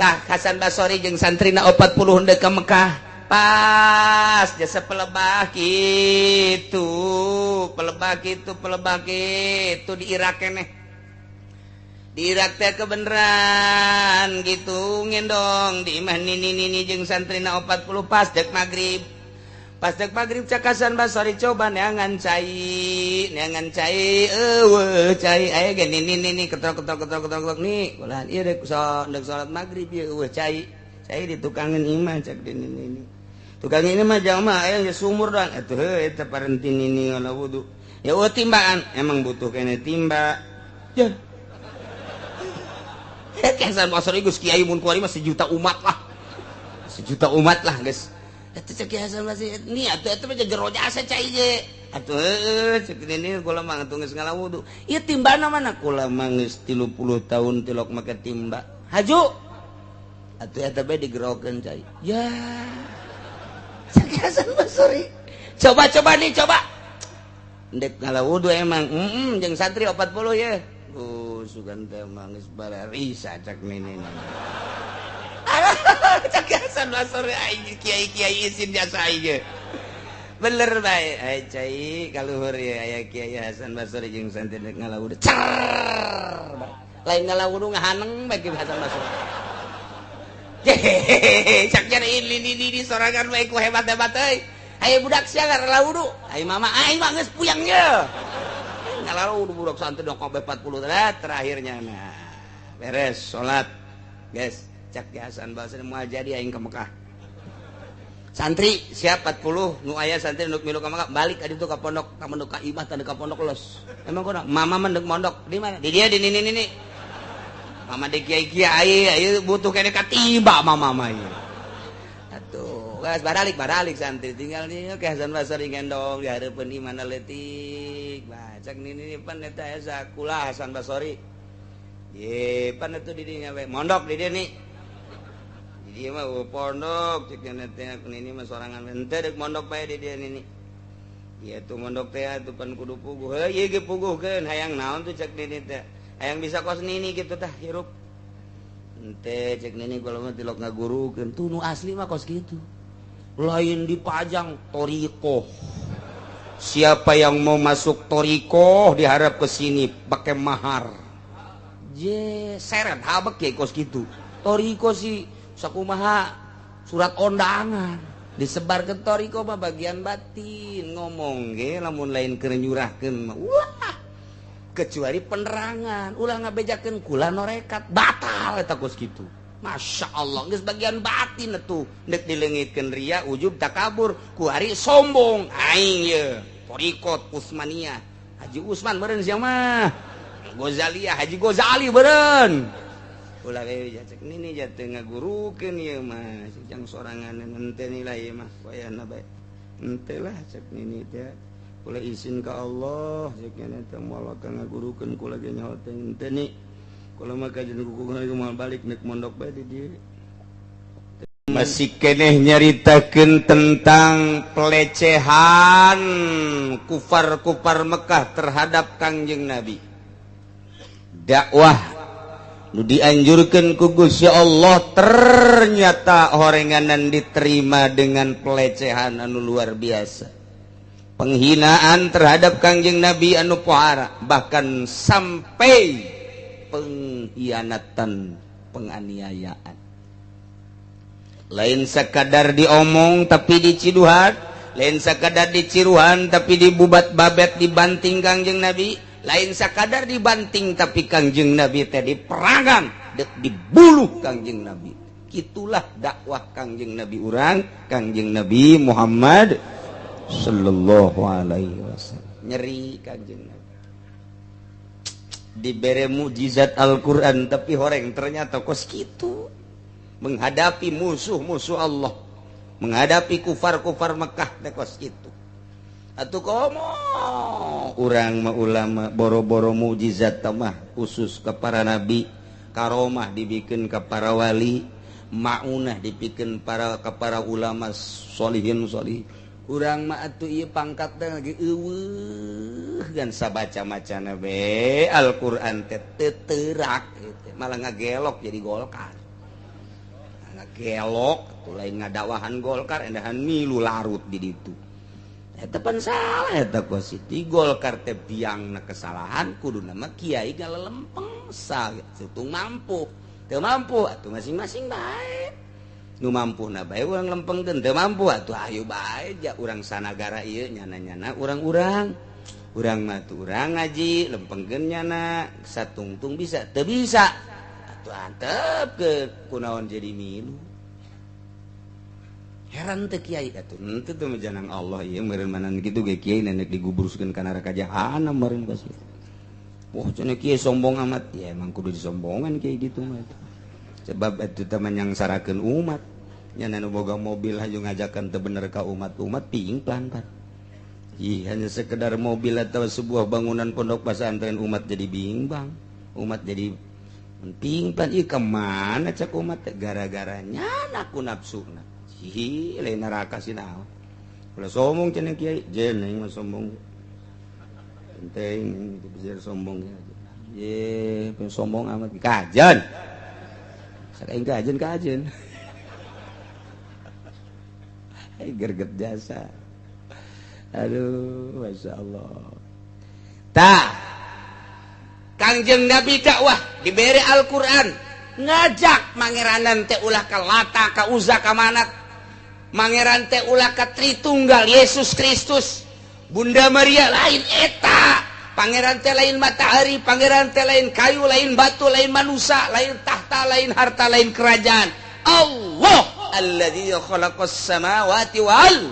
Tah Hasan Basori jeung santrina 40 ndek ke Mekah. Pas jasa pelebah gitu, pelebah gitu, pelebah gitu di Irak keneh. Di Irak teh kebeneran gitu ngendong di imah nini nini jeung santrina 40 pas dek maghrib. Pas dek maghrib cak Hasan Basori coba neangan cai eueuh cai aya ge nini nini ketrok ketrok ketrok ketrok ketrok nih ulah ieu dek dek salat maghrib ieu eueuh cai cai ditukangeun imah cak di nini nini. Tukang ini mah jamaah aya geus sumur doang atuh heuh eta parenti nini ngala wudu. Ya eueuh timbaan emang butuh kene timba. Ya. Hasan Basri geus kiai mun kuari mah sejuta umat lah. Sejuta umat lah geus. Eta cek Hasan Basri ni atuh eta mah jero jasa cai ge. Atuh heueuh cek nini kula mah atuh geus ngala wudu. Ieu timbana mana kula mah geus 30 tahun tilok make timba. Haju. Atuh eta bae digerokeun cai. Ya. Cek Hasan Basri. Coba-coba nih coba. Ndek ngala wudu emang jeung santri 40 ye. Sugan teh mah geus bararisa cak nini. Cak Hasan Basri aing kiai-kiai isin jasa aing. Bener bae ai cai kaluhur ye aya Kiai Hasan Basri jeung santri ndek ngala wudu. Cer. Lain ngala wudu ngahaneng bae Kiai Hasan Basri. Hehehe cak nyari ini di sorangan bae ku hebat-hebat euy. Ayo budak sia ngala wudu. Ayo mama aing mah geus puyang ye. Ngala wudu budak santri dong kabeh 40 terakhirnya nah beres salat. Guys, cak Hasan Basri moal jadi aing ke Mekah. Santri siap 40 nu aya santri nu milu ka Mekah balik ka ditu ka pondok, ka mondok ka imah tanda ka pondok los. Emang kono mama mendek mondok di mana? Di dia di nini nini. Mama di kiai-kiai ayo butuh kene katiba mama mah ieu. Atuh, geus baralik santri tinggal di ke Hasan Basri ngendong di hareupeun imahna leutik. Bah, cak nini pan eta aya sakulah Hasan Basri. Ye, pan atuh di dinya we mondok di dieu nih. Di dieu mah pondok cek teh nini mah sorangan henteu deuk mondok bae di dieu nini. Ieu tuh mondok teh atuh pan kudu puguh. Heuh ieu ge puguhkeun hayang naon tuh cek nini teh. Hayang bisa kos nini gitu tah hirup. Henteu cek nini kula mah tilok ngagurukeun tuh nu asli mah kos kitu. Lain dipajang torikoh. Siapa yang mau masuk torikoh diharap ke sini pakai mahar. Je seret habek ya kos kitu. Toriko sih sakumaha surat undangan disebar ke toriko mah bagian batin ngomong ge lamun lain keur nyurahkeun mah wah kecuali penerangan ulah ngabejakeun kula norekat batal eta kos kitu. Masya Allah geus bagian batin atuh deuk dileungitkeun ria ujub takabur kuari sombong aing ye torikot Utsmaniyah Haji Usman meureun sia mah Gozaliyah Haji Gozali meureun ulah we cek nini jatuh ngagurukeun ieu mah jang sorangan henteu nilai ieu mah wayahna bae henteu lah cek nini teh kula izin ka Allah cek nini teh moal ka ngagurukeun kula ge nyaho teh henteu ni kula mah kajeun kuku moal balik nek mondok bae di dieu. Masih keneh nyaritakeun tentang pelecehan kufar-kufar Mekah terhadap Kangjeng Nabi. Dakwah nu dianjurkan ku Gusti Allah ternyata horenganan diterima dengan pelecehan anu luar biasa. Penghinaan terhadap Kangjeng Nabi anu pohara bahkan sampai pengkhianatan, penganiayaan. Lain sekadar diomong tapi diciduhan, lain sekadar diciruhan tapi dibubat babet dibanting Kangjeng Nabi, lain sekadar dibanting tapi Kangjeng Nabi teh diperangan, dek dibuluh Kangjeng Nabi. Itulah dakwah Kangjeng Nabi urang, Kangjeng Nabi Muhammad sallallahu alaihi wasallam. Nyeri Kangjeng Nabi. Dibere mukjizat Al-Qur'an tapi horeng ternyata kos kitu. Menghadapi musuh-musuh Allah, menghadapi kufar-kufar Mekah teh kos kitu. Atuh komo urang mah ulama boro-boro mukjizat mah khusus ke para nabi, karomah dibikin ke para wali, maunah dibikin para ke para ulama solihin solih. Urang mah atuh ieu pangkat teh lagi eueuh gan sabaca macana be Al-Qur'an teh teu teurak malah ngagelok jadi Golkar. Ngagelok atuh lain ngadakwahan Golkar endahan milu larut di ditu. Eta pan salah eta posisi Golkar teh biangna kesalahan kuduna mah kiai galelempeng satung mampu. Teu mampu atuh masing-masing bae. Nu mampu na bae urang lempengkeun, teu mampu atuh ayo bae ja urang sanagara ieu nyana-nyana urang-urang. Urang mah tuh urang ngaji lempengkeun nyana satungtung bisa teu bisa atuh antepkeun kunaon jadi milu. Heran teu kiai atuh henteu teu janang Allah ieu meureun manan kitu ge kiai nenek digubruskeun ka neraka jahanam meureun pasti. Wah cenah kiai sombong amat, ya emang kudu disombongan kiai gitu mah. Sebab eta teh menyangsarakeun umat. Nya nu boga mobil hayu ngajakan teu bener ka umat-umat pingplan pan. Ih, hanya sekedar mobil atau sebuah bangunan pondok pesantren umat jadi bimbang, umat jadi pingplan. Ih kemana cak umat gara-gara nyana ku nafsuna. Ih, lain neraka sih naon. Ulah sombong cenah kiai, jeneng mah sombong. Penting bisa sombong ya. Ye, sombong amat kajen. Sakaing kajen kajen. Hai gerget jasa. Aduh, Masya Allah. Tah, Kangjeng Nabi dakwah diberi Al-Quran, ngajak mangeranan teh ulah ka Lata, ka Uza, ka Manat. Mangeran teh ulah ka Tritunggal Yesus Kristus, Bunda Maria lain eta. Pangeran teh lain matahari, pangeran teh lain kayu, lain batu, lain manusia, lain tahta, lain harta, lain kerajaan. Allah alladzi khalaqas samawati wal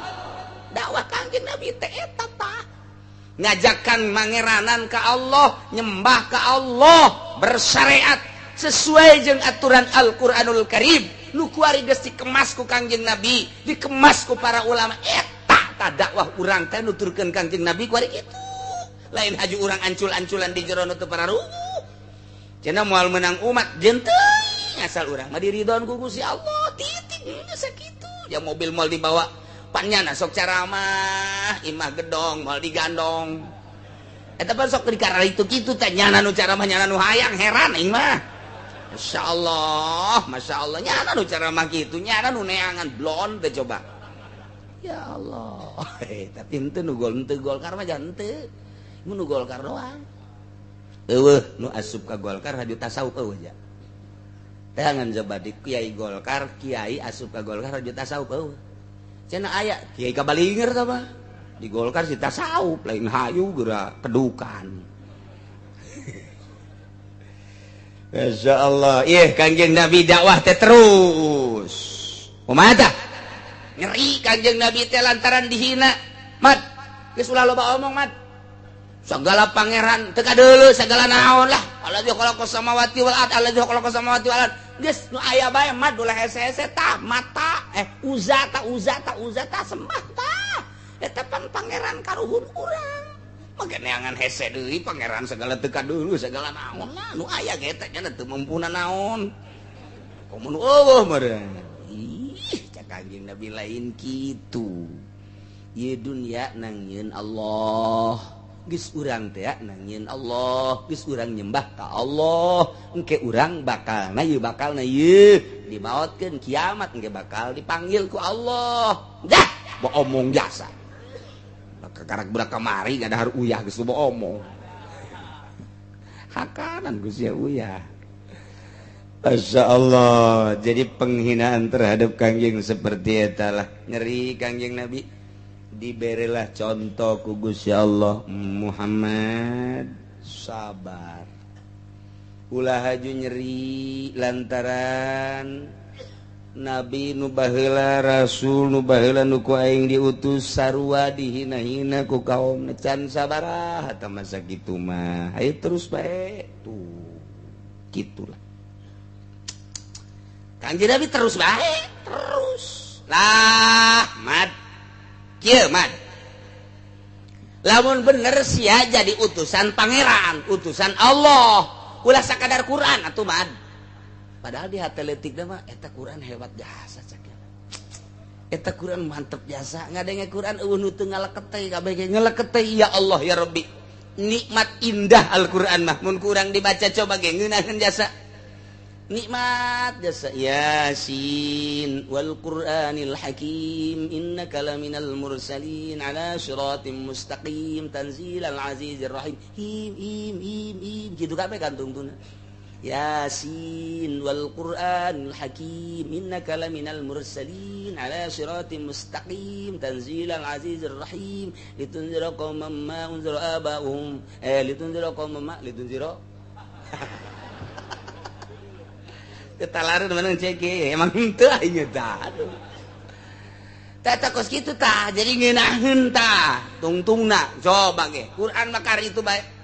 dakwah Kangjeng Nabi teh eta tah. Ngajakan mangeranan ka Allah, nyembah ka Allah, bersyariat sesuai jeung aturan Al-Qur'anul Karim. Nu kuari geus dikemas ku Kangjeng Nabi, dikemas ku para ulama. Eta tah dakwah urang teh nuturkeun Kangjeng Nabi kuari kitu. Lain haju urang ancul-anculan di jero nu teu pararuguh. Cenah moal menang umat jeung teuing asal urang mah diridhoan ku Gusti Allah. Titik geus sakitu. Ya mobil moal dibawa panyana sok caramah, imah gedong moal digandong. Eta pan sok dikarar itu kitu teh nyana nu caramah nyana nu hayang heran aing mah. Masya Allah, Masya Allah nyana nu caramah kitu, nyana nu neangan blon teh coba. Ya Allah, tapi henteu nu gol henteu Golkar mah jangan henteu. Nu Golkar doang. Eueuh nu asup ka Golkar haju tasawuf eueuh ja. Teangan coba di kiai Golkar, kiai asup ka Golkar haju tasawuf eueuh. Cenah aya kiai kabalinger tah mah. Di Golkar si tasawuf lain hayu geura kedukan. Masya Allah, ih Kangjeng Nabi dakwah teh terus. Kumaha tah? Nyeri Kangjeng Nabi teh lantaran dihina. Mat, geus ulah loba omong mat. Segala pangeran teu kadeuleu segala naon lah. Alladzi khalaqas samawati wal ard, alladzi khalaqas samawati wal ard. Geus nu aya bae mat ulah hese-hese tah mata uza ta uza ta uza ta sembah tah. Eta pan pangeran karuhun urang. Make neangan hese deui pangeran segala teu kadeuleu segala naon lah nu aya ge teh nya teu mampuna naon. Komo nu eueuh meureun. Ih, cak Kangjeng Nabi lain kitu. Ieu dunya nangieun Allah. Geus urang teh nangieun Allah, geus urang nyembah ka Allah. Engke urang bakalna ieu bakalna ieu dimaotkeun kiamat engke bakal dipanggil ku Allah. Dah, omong jasa. Kakarak budak kamari ngadahar uyah geus loba omong. Hakanan geus ya uyah. Masya Allah. Jadi penghinaan terhadap Kangjeng seperti eta lah. Nyeri Kangjeng Nabi. Diberilah contoh ku Gusti Allah, Muhammad sabar. Ulah haju nyeri lantaran Nabi nu baheula, Rasul nu baheula nu ku aing diutus sarua dihina-hina ku kaum can sabaraha tah masa kitu mah. Ayo terus bae tuh. Gitulah. Kangjeng Nabi terus bae, terus. Lah, mat. Kieu mat. Lamun bener sia jadi utusan pangeran, utusan Allah. Ulah sakadar Quran atuh mat. Padahal di hati leutik mah eta Quran hebat jasa cak. Eta Quran mantep jasa, ngadenge Quran eueuh nu teu ngaleket kabeh ge ngaleket ya Allah ya Rabbi. Nikmat indah Al-Quran mah mun kurang dibaca coba ge ngeunaheun jasa. Nikmat jasa Yasin wal Qur'anil Hakim innaka laminal mursalin ala siratim mustaqim tanzilal azizir rahim him him him him kitu kabeh kantungtuna. Yasin wal Qur'anil Hakim innaka laminal mursalin ala siratim mustaqim tanzilal azizir rahim litunzira qauman ma unzira aba'uhum litunzira qauman ma litunzira ketalaran mana cek emang henteu aing tah aduh tah kos kitu tah jadi ngeunaheun tah tungtungna coba ge Quran mah kari itu bae.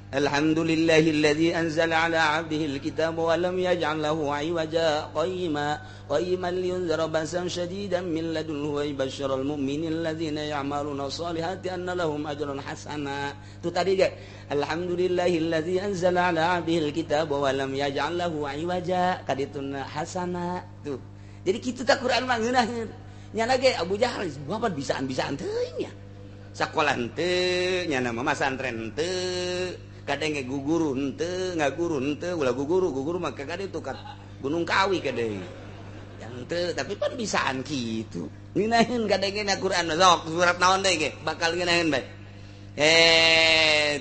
Alhamdulillahilladzi anzala ala 'abdihi alkitaba wa lam yaj'al lahu 'iwaja qayyima qayyiman liyunzira ba'san shadidan min ladunhu wa yubashshiral mu'minina alladzina ya'maluna sholihati anna lahum ajran hasana. Itu tadi ge alhamdulillahilladzi anzala ala 'abdihi alkitaba wa lam yaj'al lahu 'iwaja kadituna hasana tuh. Jadi kitu tah Quran mah ngeunaheun. Nyana ge Abu Jahal bapak bisaan-bisaan teuing nya. Sakola henteu, nyana mah masantren henteu. Kadang ge guguru henteu, ngaguru henteu, ulah guguru, guguru mah kade itu ka Gunung Kawi kade. Yang henteu, tapi pan bisaan kitu. Ngeunaheun kadenge na Quran sok surat naon deui ge bakal ngeunaheun bae.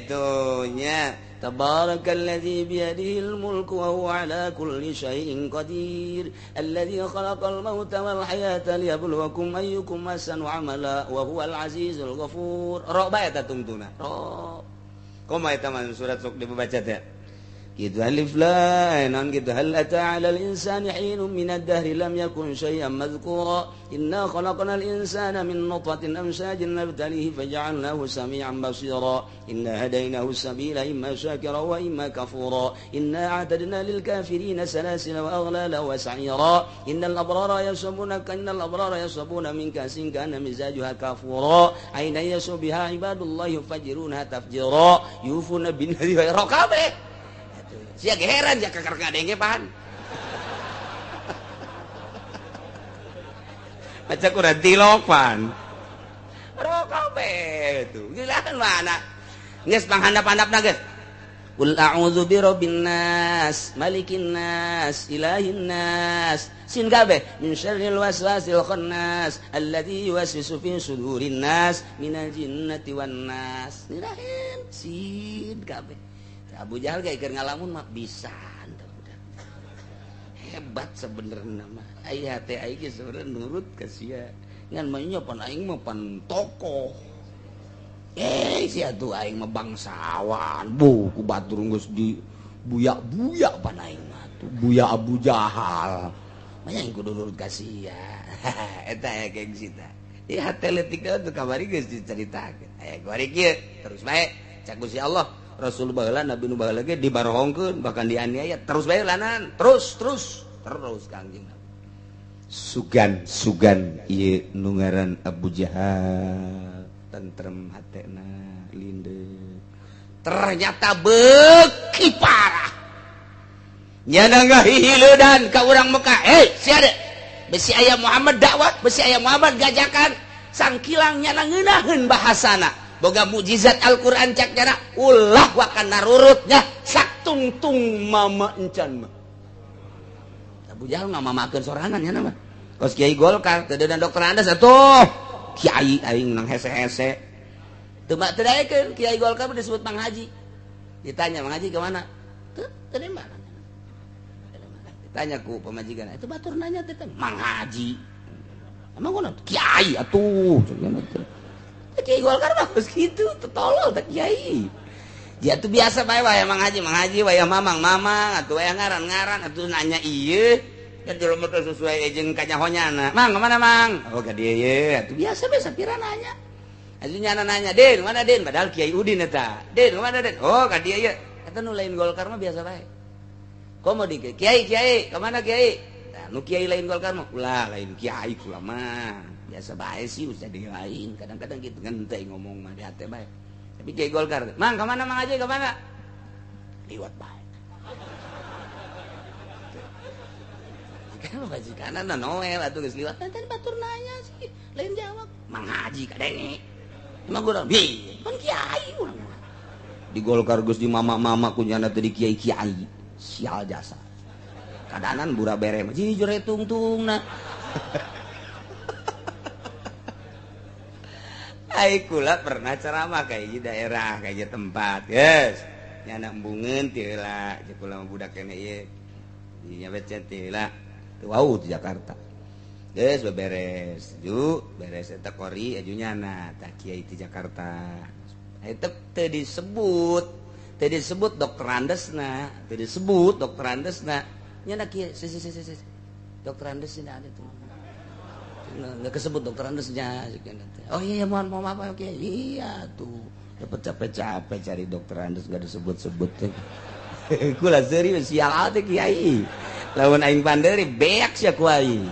Tuh nya tabarakalladzi biyadihil mulku wa huwa ala kulli syai'in qadir alladzi khalaqal mauta wal hayata liyabluwakum ayyukum ahsanu amala wa huwal azizul ghafur. Ro bae eta tungtuna. Ro. Komo eta mah surat sok dibaca teh. Gitu alif lam non gitu hal ata 'alal insani hinun minad dahri lam yakun syai'an madhkura inna khalaqnal insana min nutfatin amshajin nabtalihi faja'alnahu sami'an basira inna hadainahu sabila imma syakira wa imma kafura inna a'tadna lil kafirina salasila wa aghlala wa sa'ira innal abrara yashrabuna min kasin kana mizajuha kafura aina yasbiha ibadullah yufajiruna tafjira yufuna bin nadhi wa raqabe. Sia heran ya kakar ngadenge pan. Maca kurang tilok pan. Rokabe tuh. Gila kan mana? Geus panghandap-handapna geus. Qul a'udzu birabbin nas, malikin nas, ilahin nas. Sin kabeh min syarril waswasil khannas alladzi yuwaswisu fi sudurin nas minal jinnati wan nas. Nirahin sin kabeh. Abu Jahal gak keur ngalamun mah bisa budak. Hebat sebenarnya mah. Aya teh aing ge sebenarnya nurut ka sia. Ngan mah nya pan aing mah pan tokoh. Sia tuh aing mah bangsawan. Bu ku batur geus di buyak-buyak pan aing mah tuh. Buya Abu Jahal. Mah aing kudu nurut ka sia. Eta aya gengsi tah. Ieu hate leutik tuh kamari geus dicaritakeun. Aya kuari kieu terus bae cak Gusti Allah. Rasul baheula Nabi nu baheula ge dibarohongkeun bahkan dianiaya terus bae lanan terus terus terus Kangjeng Nabi. Sugan sugan ieu nu ngaran Abu Jahal tentrem hatena lindeuk ternyata beuki parah nyana ngahileudan ka urang Mekah sia de besi aya Muhammad dakwah besi aya Muhammad gajakan sangkilang nyana ngeunaheun bahasana boga mukjizat Al-Qur'an cak nyana ulah wakan narurutnya saktungtung mama encan mah. Abu Jahal ngamamakeun sorangan nya mah. Kos kiai Golkar teu dan dokter Andas atuh. Kiai aing nang hese-hese. Teu teu daekeun kiai Golkar disebut Mang Haji. Ditanya Mang Haji ke mana? Teu teu di mana. Ditanya ku pamajikan, itu batur nanya teh Mang Haji. Emang ngono kiai atuh. Kiai Golkar mah geus kitu, tolol teh kiai. Dia tuh biasa bae wae Mang Haji, wae mamang mamang atuh wae ngaran-ngaran atuh nanya ieu. Kan jelema teh sesuai jeung kanyahonyana. Mang, mana Mang? Oh, ka dieu ye. Atuh biasa bae sapira nanya. Atuh nyana nanya, "Din, mana Din?" Padahal Kiai Udin eta. "Din, mana Din?" Oh, ka dieu ye. Eta nu lain Golkar mah biasa bae. Komo di Kiai, Kiai, ka mana Kiai? Nah, nu kiai lain Golkar mah ulah lain kiai kula mah. Biasa bae sih usah di lain kadang-kadang gitu ngenteng ngomong mah di hati bae tapi kiai Golkar Mang kemana Mang aja kemana liwat bae kan majikanna noel atuh geus liwat teh batur nanya sih lain jawab Mang Haji kadenge emang urang bi pan kiai urang di Golkar geus di mama-mama kunyana teh di kiai-kiai sial jasa. Kadanan bura bere mah jujur tungtungna. Ai kula pernah ceramah kayak di daerah kayak tempat. Yes. Nya anak embungeun teu heula, jeung kula mah budak kene ieu. Nya becet teu heula. Teu wau di Jakarta. Geus beberes, ju beres eta kori aju nyana tah kiai di Jakarta. Eta teu disebut, teu disebut dokter Andesna, teu disebut dokter Andesna. Nyana kiai, si si si si. Dokter Andesna ada tuh. Nggak kesebut dokter Andesnya. Oh iya mohon maaf oke. Iya tuh dapat capek-capek cari dokter Andes nggak disebut-sebut. Kula serius sial teh kiai. Lamun aing panderi beak sia ku aing.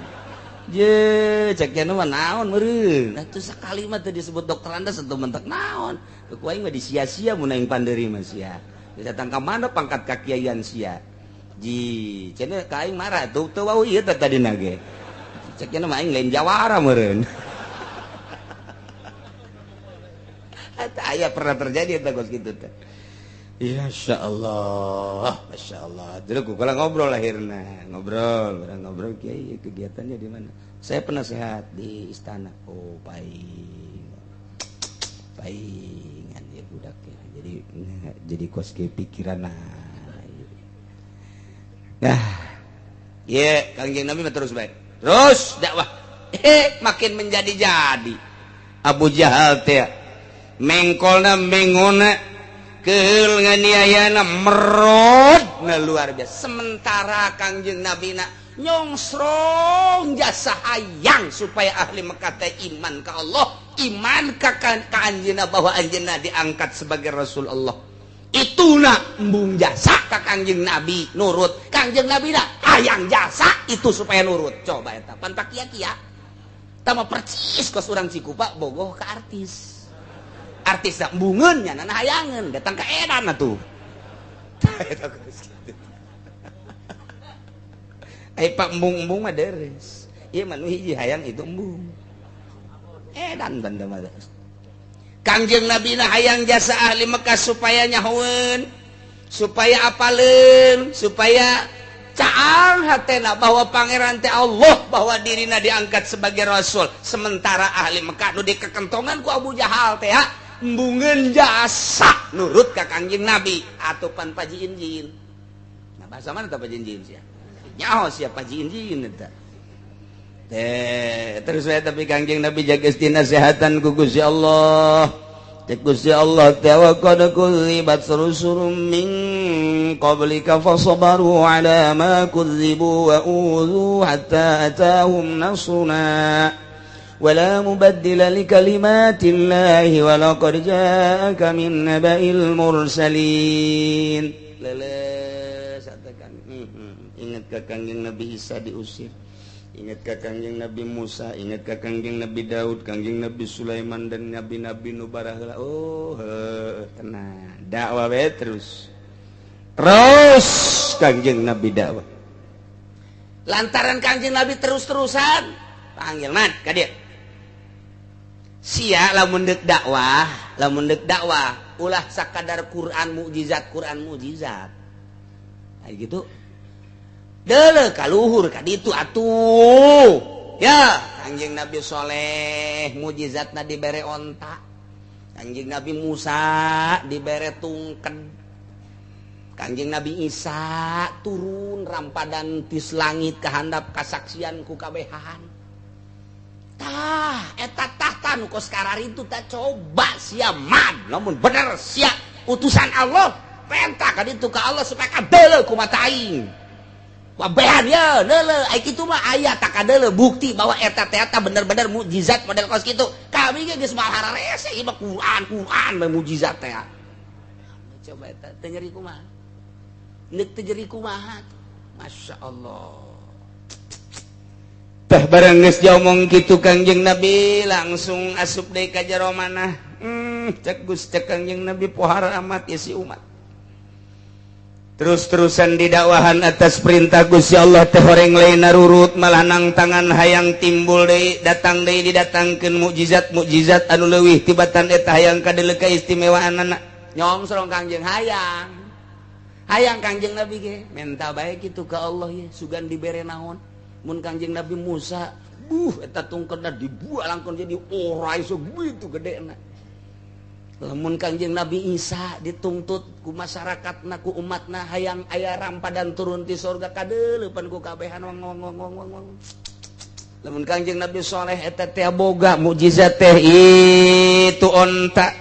Je cek nya mah naon meureun. Atuh sakali mah teu disebut dokter Andes atuh mentek naon. Ku aing mah disia-sia mun aing panderi mah sia. Datang ka mana pangkat kakiaian sia. Ji cenah ka aing marah tuh teu wau ieu teh tadina ge. Ceknya nama aing lain jawara meureun. Eta aya pernah terjadi eta kos kitu teh. Ya insyaallah, masyaallah. Dulu kula ngobrol akhirna, ngobrol, barang ngobrol kiai kegiatannya di mana? Saya penasehat di istana. Oh, paing. Paingan ya budaknya. Jadi kos ke pikiran. Nah, ye Kangjeng Nabi mah terus baik. Terus dakwah makin menjadi-jadi. Abu Jahal teh mengkolna mengona keul nganiayana merod na luar biasa. Sementara Kangjeng Nabi na nyongsrong jasa hayang supaya ahli Mekah teh iman ka Allah, iman ka anjeunna bahwa anjeunna diangkat sebagai Rasul Allah. Ituna embung jasa ka Kangjeng Nabi nurut. Kangjeng Nabi na hayang jasa itu supaya nurut. Coba eta pan pakia-kia. Tama percis kos urang Cikupa bogoh ka artis. Artis da embungeun nya nana hayangeun datang ka edan atuh. Eta kos kitu. Ai pak embung-embung mah deres. Ieu mah nu hiji hayang itu embung. Edan banda mah. Kangjeng Nabi na hayang jasa ahli Mekah supaya nyahoeun, supaya apaleun, supaya caang hatena bahwa pangeran teh Allah, bahwa dirina diangkat sebagai rasul. Sementara ahli Mekah nu dikekentongan ku Abu Jahal teh embungeun jasa nurut ka Kangjeng Nabi atuh pan pajiin-jiin. Nah bahasa mana tah pajiin-jiin sia? Nyaho sia pajiin-jiin eta. Teh terus saya tapi Kangjeng Nabi jaga nasehatan ku Gusti Allah. Cek Gusti Allah teh wa qad kudzibat rusulun min qablika fasabaru ala ma kudzibu wa udzu hatta atahum nasruna wa la mubaddila li kalimatillahi wa laqad ja'aka min naba'il mursalin. Leles katakan ingat ka Kangjeng Nabi Isa diusir. Ingat ka Kangjeng Nabi Musa, ingat ka Kangjeng Nabi Daud, Kangjeng Nabi Sulaiman dan nabi-nabi nu baraheula. Oh, tenang. Dakwah we terus. Terus Kangjeng Nabi dakwah. Lantaran Kangjeng Nabi terus-terusan panggil man ka dieu. Sia lamun deuk dakwah, ulah sakadar Quran mukjizat, Quran mukjizat. Nah, gitu. Dele kaluhur ka ditu atuh. Ya, Kangjeng Nabi Soleh mukjizatna dibere onta. Kangjeng Nabi Musa dibere tungken. Kangjeng Nabi Isa turun rampadan tis langit kahandap kasaksian ku kabehan. Tah, eta tahta nu kos kararitu tah coba sia man, lamun bener sia utusan Allah, perintah ka ditu ka Allah supaya kadeuleu ku mata aing. Wabehan ya, lele, ai kitu mah aya tak kadeuleu bukti bahwa eta teh eta bener-bener mukjizat model kos kitu. Kami ge geus mahal hararese ieu mah Quran, Quran mah mukjizat teh. Coba eta teu nyeri kumaha? Neuk teu nyeri kumaha? Masya Allah. Tah barang geus diomong kitu Kangjeng Nabi langsung asup deui ka jero manah. Cek Gus cek Kangjeng Nabi pohara amat ya si umat. Terus-terusan didakwahan atas perintah Gusti Allah teh horeng lain narurut malah nang tangan hayang timbul deui datang deui didatangkeun mukjizat-mukjizat anu leuwih tibatan eta hayang kadeuleu kaistimewaanana. Nyongsrong Kangjeng hayang. Hayang Kangjeng Nabi ge minta bae kitu ka Allah ye sugan dibere naon. Mun Kangjeng Nabi Musa, buh eta tungketna dibuang langkon jadi orai segitu gedena. Lamun Kangjeng Nabi Isa dituntut ku masyarakatna ku umatna hayang aya rampadan turun ti sorga kadeuleupan ku kabehan wang wang wang wang wang. Lamun Kangjeng Nabi Soleh eta teh boga mukjizat teh itu onta.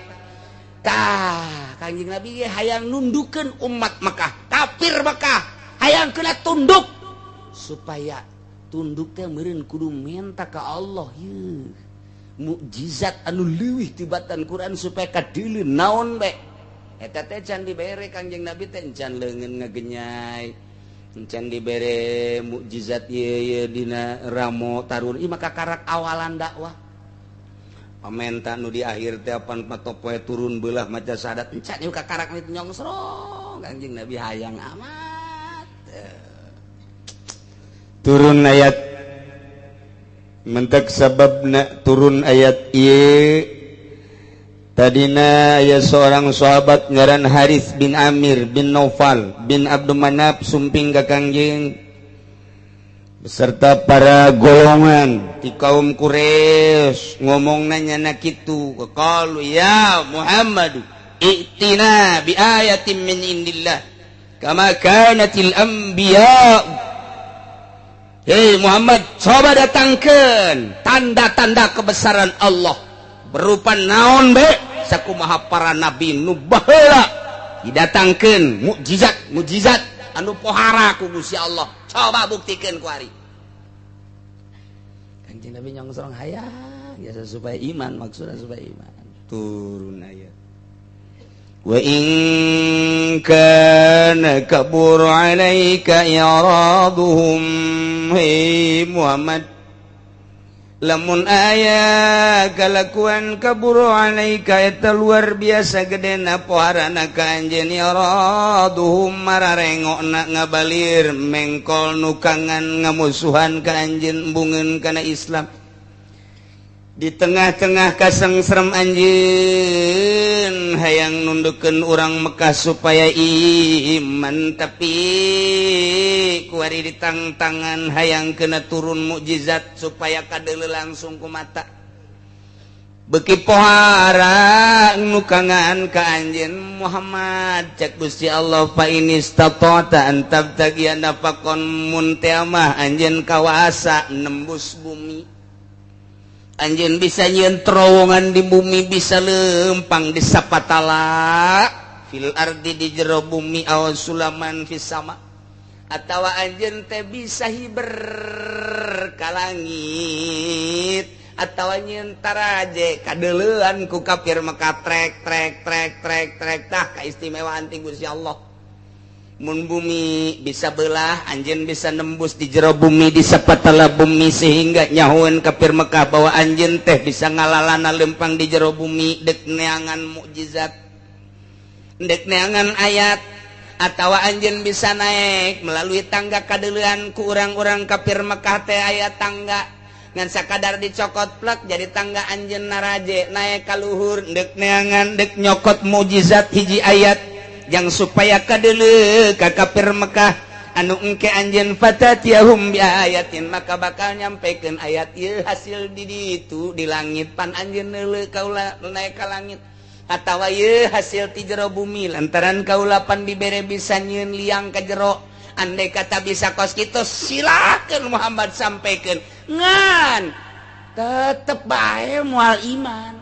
Tah Kangjeng Nabi hayang nundukeun umat Mekah, kafir Mekah, hayang kena tunduk supaya tunduk teh meureun kudu minta ka Allah yeuh. Mukjizat anu leuwih tibatan Quran supaya kadeuleu naon bae. Eta teh can dibere Kangjeng Nabi teh can leungeun ngagenyai. Can dibere mukjizat ieu ieu dina ramo tarun ieu maka karak awalan dakwah. Pamenta nu di akhir teh apan patopoe turun beulah maca syahadat encan ieu kakarak itu nyongsrong Kangjeng Nabi hayang amat. Turun ayat mentek sababna turun ayat ieu tadina aya seorang sahabat ngaran Haris bin Amir bin Naufal bin Abdul Manaf sumping ka Kangjeng beserta para golongan di kaum Quraisy ngomongna nyana kitu qalu ya Muhammad i'tina bi ayatin min indillah kama kanatil anbiya. Hei Muhammad, coba datangkan tanda-tanda kebesaran Allah berupa naon be sakumaha para nabi nu baheula didatangkeun mukjizat mukjizat anu pohara ku Gusti Allah, coba buktikan ku ari. Kanjeng Nabi nyongsrong hayang biasa supaya iman, maksudnya supaya iman. Turun ayat wa in kana kabur 'alaika i'raduhum. Hei Muhammad, lamun aya kalakuan kabur 'alaika eta luar biasa gedena poharana ka anjeun i'raduhum mararengokna ngabalir mengkol nukangan ngamusuhan ka anjeun embungeun kana Islam. Di tengah-tengah kasengserem anjeun hayang nundukeun urang Mekah supaya iman, tapi kuari ditangtangan hayang kena turun mukjizat supaya kadeuleu langsung ku mata. Beki pohara nukangan ka anjeun Muhammad, cek Gusti Allah fa inistata'ta an tabtagiya nafaqon mun teh mah anjeun kawasa nembus bumi. Anjeun bisa nyieun terowongan di bumi, bisa lempang di sapatala fil ardi di jero bumi aw sulaman fis sama, atawa anjeun teh bisa hiber ka langit, atawa nyieun taraje kadeuleuan ku kafir Mekah trek trek trek trek trek. Tah kaistimewaan ti Gusti Allah. Mun bumi bisa belah, anjeun bisa nembus di jero bumi, di sapatala bumi, sehingga nyahueun kafir Mekah bahwa anjeun teh bisa ngalalana lempang di jero bumi dek neangan mukjizat, dek neangan ayat, atawa anjeun bisa naik melalui tangga kadeuleuan ku urang-urang kafir Mekah teh aya tangga ngan sakadar dicokot plek jadi tangga anjeun naraje naik ka luhur dek neangan dek nyokot mukjizat hiji ayat yang supaya kadeuleu ka kafir Mekah anu engke anjeun fatatiyahum bi ayatin, maka bakal nyampekeun ayat ieu hasil di ditu di langit pan anjeun neuleu kaula naik ka langit, atawa ieu hasil ti jero bumi lantaran kaula pan dibere bisa nyieun liang ka jero. Andai kata bisa kos kitu silakeun Muhammad sampaikan, ngan tetep bae moal iman,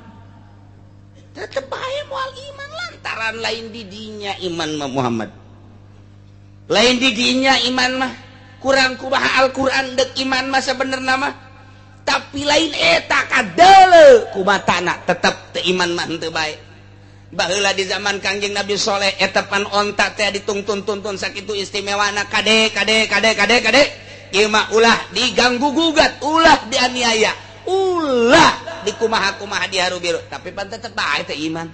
tetep bae moal iman lantaran lain didinya iman mah Muhammad, lain didinya iman mah kurang kumaha Al-Qur'an dek iman mah sabenerna mah, tapi lain eta kadeuleu kumatana tetep teu iman mah henteu bae. Baheula di zaman Kangjeng Nabi Soleh eta pan onta teh ditungtun-tuntun sakitu istimewana kade kade kade kade kade ieu mah ulah diganggu gugat, ulah dianiaya, ulah dikumaha-kumaha diharu biru, tapi pan tetep bae teh iman.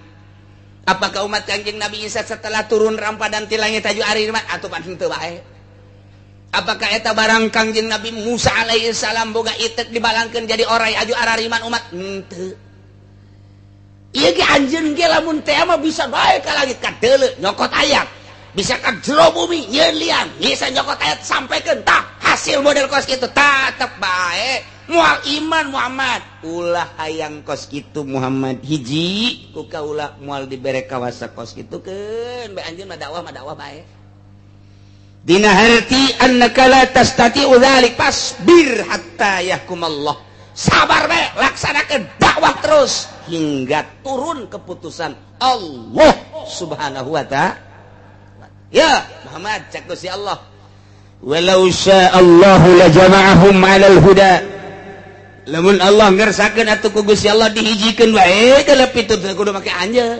Apakah umat Kangjeng Nabi Isa setelah turun rampadan ti langit aju ari iman atuh pan henteu bae? Apakah eta barang Kangjeng Nabi Musa alaihi salam boga itek dibalangkeun jadi orai aju arariman umat? Henteu. Ieu ge anjeun ge lamun teh mah bisa bae ka langit kadeuleu nyokot ayat, Bisa ka jero bumi nyieun liang, bisa nyokot ayat sampaikan tah hasil model kos kitu tetep bae. Moal iman Muhammad. Ulah hayang kos kitu Muhammad hiji ku kaula moal dibere kawasa kos kitu keun bae anjeun mah dakwah bae. Dina harti annaka la tastati'u dzalik fasbir hatta yahkumallah. Sabar bae, laksanakeun dakwah terus hingga turun keputusan Allah Subhanahu wa ta'ala. Ya Muhammad, cek Gusti Allah. Walau sya'allahu la jama'ahum 'alal huda. Lamun Allah ngersakeun atuh ku Gusti Allah dihijikeun bae geuleuh pitu teu kudu make anjeun.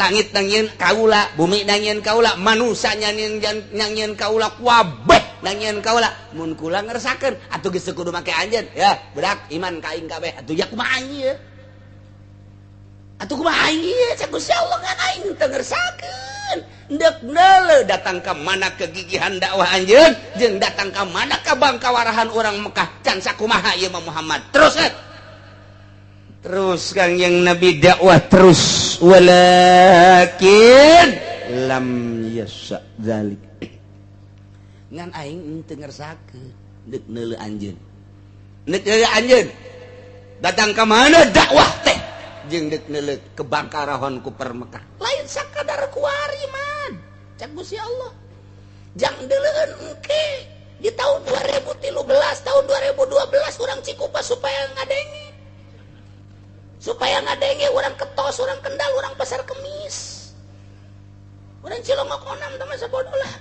Langit nangieun kaula, bumi nangieun kaula, manusia nangieun kaula, kabeh nangieun kaula. Mun kula ngersakeun atuh geus teu kudu make anjeun. Ya, budak iman ka aing kabeh. Atuh ya kumaha aing ieu? Atuh kumaha aing ieu? Cek Gusti Allah ngan aing teu ngersakeun. Deuk neuleuh datang ka mana kegigihan dakwah anjeun, jeung datang ka mana ka bangkawarahan urang Mekah can sakumaha ieu mah Muhammad. Terus kan? Terus Kangjeng Nabi dakwah terus, walakin lam yasha dzalik. Ngan aing teu ngersakeun deuk neuleuh anjeun. Deuk neuleuh anjeun. Datang ka mana dakwah teh jeung deuk neuleuh kebangkarahon ku per Mekah. Lain sakadar kuari man. Cak Gusti Allah. Jang deuleueun engke di tahun 2013, tahun 2012 urang Cikupa supaya ngadenge. Supaya ngadenge orang Ketos, orang Kendal, orang Pasar Kemis, orang Cilongok onam teman sebodoh lah.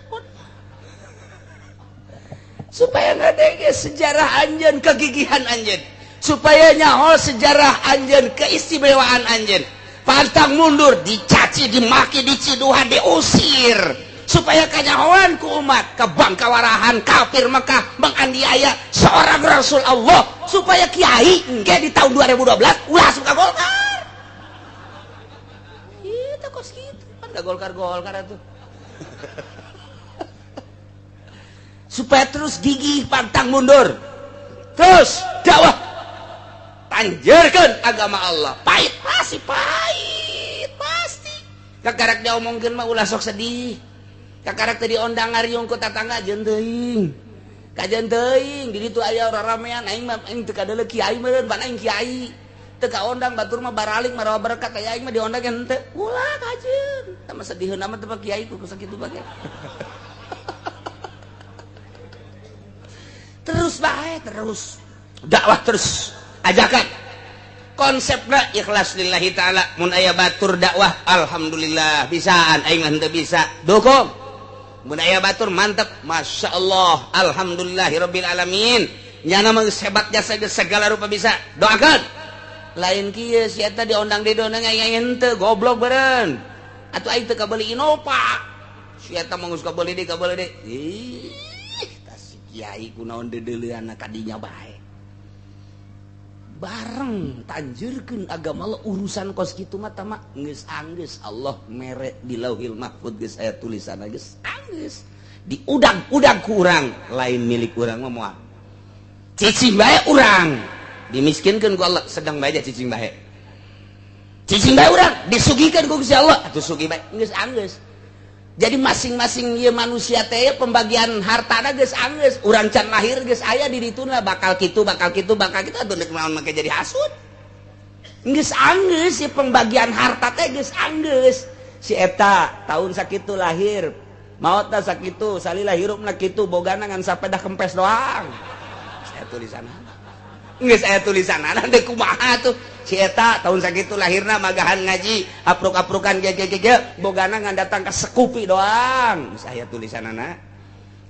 Supaya ngadenge sejarah anjeun, kegigihan anjeun, supaya nyaho sejarah anjeun, keistimewaan anjeun. Pantang mundur, dicaci, dimaki, diciduhan, diusir, supaya kanyahoan ku umat kebangkawarahan kafir Mekah menganiaya seorang Rasul Allah, supaya kiai engke di tahun 2012 ulah suka Golkar. Itu kos kitu kan da Golkar atuh. Supaya terus gigih pantang mundur, terus dakwah, tanjerkeun agama Allah. Pahit pasti, pahit pasti. Kakarak diomongkeun mah ulah sok sedih. Kakarak teh diondang ngariung ku tatangga jeung teuing. Kajeun teuing di ditu aya raramean aing mah aing teu kadeuleu kiai meureun ban aing kiai. Teu kaondang batur mah baraling marawa berkat aya aing mah diondang henteu. Ulah kajeun. Tah mah sediheun amat teh kiai ku sakitu bae. Terus bae terus. Dakwah terus. Ajakan. Konsepna ikhlas lillahi ta'ala. Mun aya batur dakwah alhamdulillah bisaan aing mah henteu bisa. Dukung. Mun aya batur mantep, masya Allah, alhamdulillahirabbil alamin. Nyana mah geus hebat jasa geus segala rupa bisa. Doakeun. Lain kieu si eta diondang di dondang aing henteu goblok beureun. Atuh aing teu kabeuli Innova. Si eta mah geus kabeuli deui kabeuli deui. Ih, tah si kiai kunaon deudeuleunna ka dinya bae. Bareng tanjurkeun agama Allah urusan kos kitu mah tama geus anggeus Allah mere di Lauhil Mahfud geus aya tulisanna geus anggeus diudag-udag ku urang lain milik urang mah moal cicing bae urang dimiskinkeun ku Allah sedang bae cicing bae urang disugihkeun ku Gusti Allah atuh sugih bae geus anggeus. Jadi masing-masing ieu manusia teh pembagian hartana geus anggeus, urang can lahir geus aya di dituna bakal kitu bakal kitu bakal kitu atuh deuk naon make jadi hasud. Geus anggeus si pembagian harta teh geus anggeus. Si eta tahun sakitu lahir, maotna sakitu, salila hirupna kitu, bogana ngan sapedah kempes doang. Saya tulisanna. Geus aya tulisanna teh kumaha tuh. Si eta tahun sakitu lahirna magahan ngaji, apruk-aprukan ge ge ge bogana ngan datang ka sekupi doang. Geus aya tulisanana.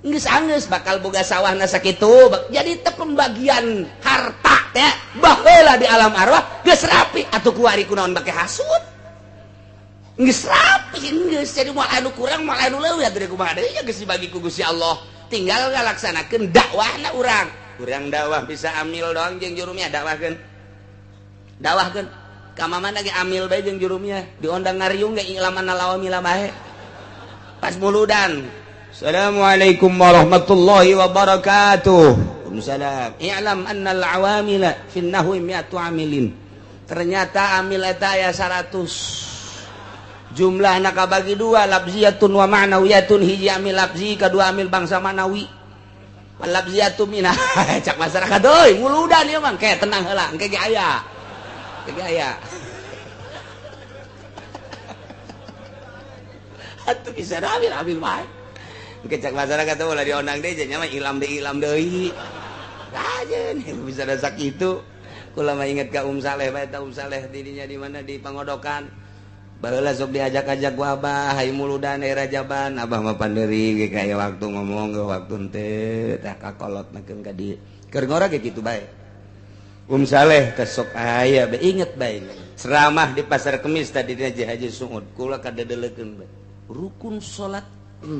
Geus anggeus bakal boga sawahna sakitu. Jadi teh pembagian harta teh baheula di alam arwah geus rapi atuh kuari kunaon bake hasud. Geus rapi geus jadi moal anu kurang moal anu leuwih atuh kumaha deui geus dibagi ku Gusti Allah. Tinggal ngalaksanakeun dakwahna urang. Urang dakwah bisa amil doang jeung jurumnya dakwahkeun. Dakwahkeun ka mamana ge amil bae jeung jurumnya diondang ngariung ge ilaman lawamila bae. Pas muludan. Assalamualaikum warahmatullahi wabarakatuh. Waalaikumsalam. I'lam annal awamila fin nahwi mi'atu amilin. Ternyata amil eta aya 100. Jumlah nak bagi dua lafziyatun wa ma'nawiyatun, hiji amil lafzi, kadua amil bangsa ma'nawi. Lafziyatun minah cak masyarakat euy muludan ieu mah ke tenang heula engke ge aya. Engke ge aya. Atuh bisa amil bae. Engke cak masyarakat teh ulah diondang deui nya mah ilam deui. Ajeun bisa da sakitu. Kula mah inget ka Saleh bae ta Saleh didinya di mana di Pangodokan. Baheula sok diajak-ajak ku abah hayu muludan daerah Jaban, abah mah panderi ge kaya waktu ngomong ge waktu henteu tah kakolot makeun ka dieu. Keur ngora ge kitu bae. Saleh teh sok aya bae inget bae. Ceramah di Pasar Kemis tadi dina Haji Suud, kula kadedelekeun bae. Rukun salat 6.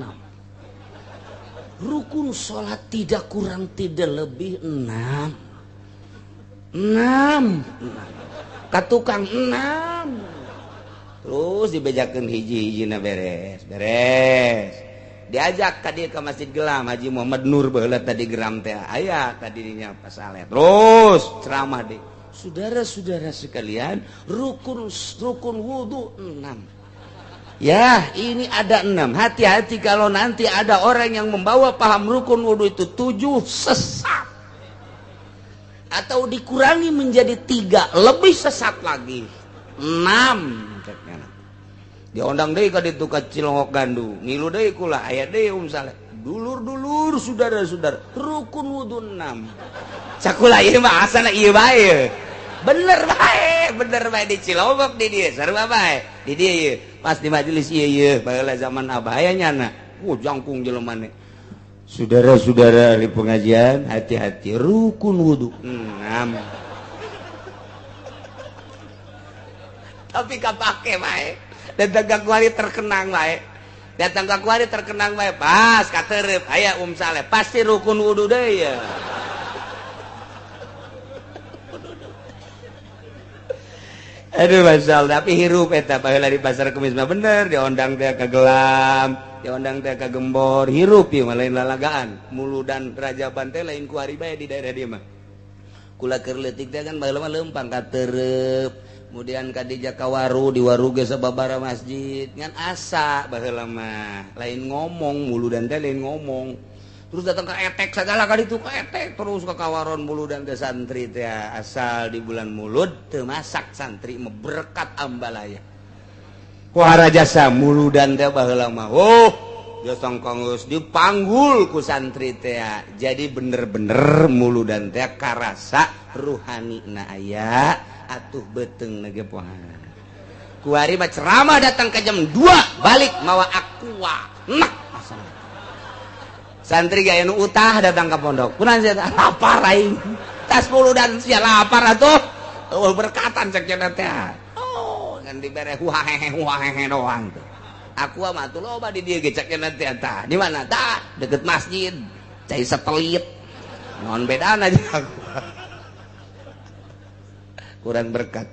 Rukun salat tidak kurang tidak lebih 6. 6. Ka tukang 6. Terus dibejakeun hiji-hijina beres, beres. Diajak ka dieu ka Masjid Gelam Haji Muhammad Nur baheula tadi geram teh aya tadi dinya Pak Saleh. Terus ceramah deui. Saudara-saudara sekalian, rukun wudu 6. Ya, ini ada 6. Hati-hati kalau nanti ada orang yang membawa paham rukun wudu itu 7 sesat. Atau dikurangi menjadi 3, lebih sesat lagi. 6. Diondang deui ka ditu ka Cilongok Gandu, ngilu deui kula aya deui Saleh. Dulur-dulur saudara-saudara, rukun wudu 6. Cakula ieu mah asana ieu bae. Bener bae di Cilongok di dieu sarua bae. Di dieu ieu pas di majelis ieu ieu baheula zaman abah aya nyana. Jangkung jelema ne. Saudara-saudara ahli pengajian, hati-hati rukun wudu 6. Tapi kapake bae. Datang ka kuari terkenang bae. Datang ka kuari terkenang bae. Pas katerep aya Saleh pasti rukun wudu deui ya. Aduh masal, tapi hirup eta baheula di Pasar Kemis mah bener diondang teh ka Gelam, diondang teh ka Gembor, hirup ieu mah lain lalagaan. Muludan Rajaban teh lain kuari bae di daerah dieu mah. Kula keur leutik teh kan baheula mah leumpang katerep. Kemudian kadija kawaru di waru ge sababara masjid ngan asa baheula mah lain ngomong muludan teh lain ngomong. Terus datang ke etek segala ka ditu ka etek terus ke kawaron muludan teh santri teh asal di bulan mulud teu masak santri mah berkat ambalaya. Kuhara jasa muludan teh baheula mah oh jasa geus dipanggul ku santri teh. Jadi bener-bener muludan teh karasa ruhani na aya atuh beteng nage pohan. Kuari mah ceramah datang ke jam 2 balik mawa aqua. Nah, santri gaya nu utah datang ke pondok. Kunaon sia lapar aing. Tas muludan sia lapar atuh. Oh berkatan cek cenah teh. Oh, ngan dibere huahehe huahehe doang tuh. Aqua mah atuh loba di dieu ge cek cenah teh tah. Di mana tah? Deket masjid. Cai setelit. Naon bedana aja aku. Kurang berkat.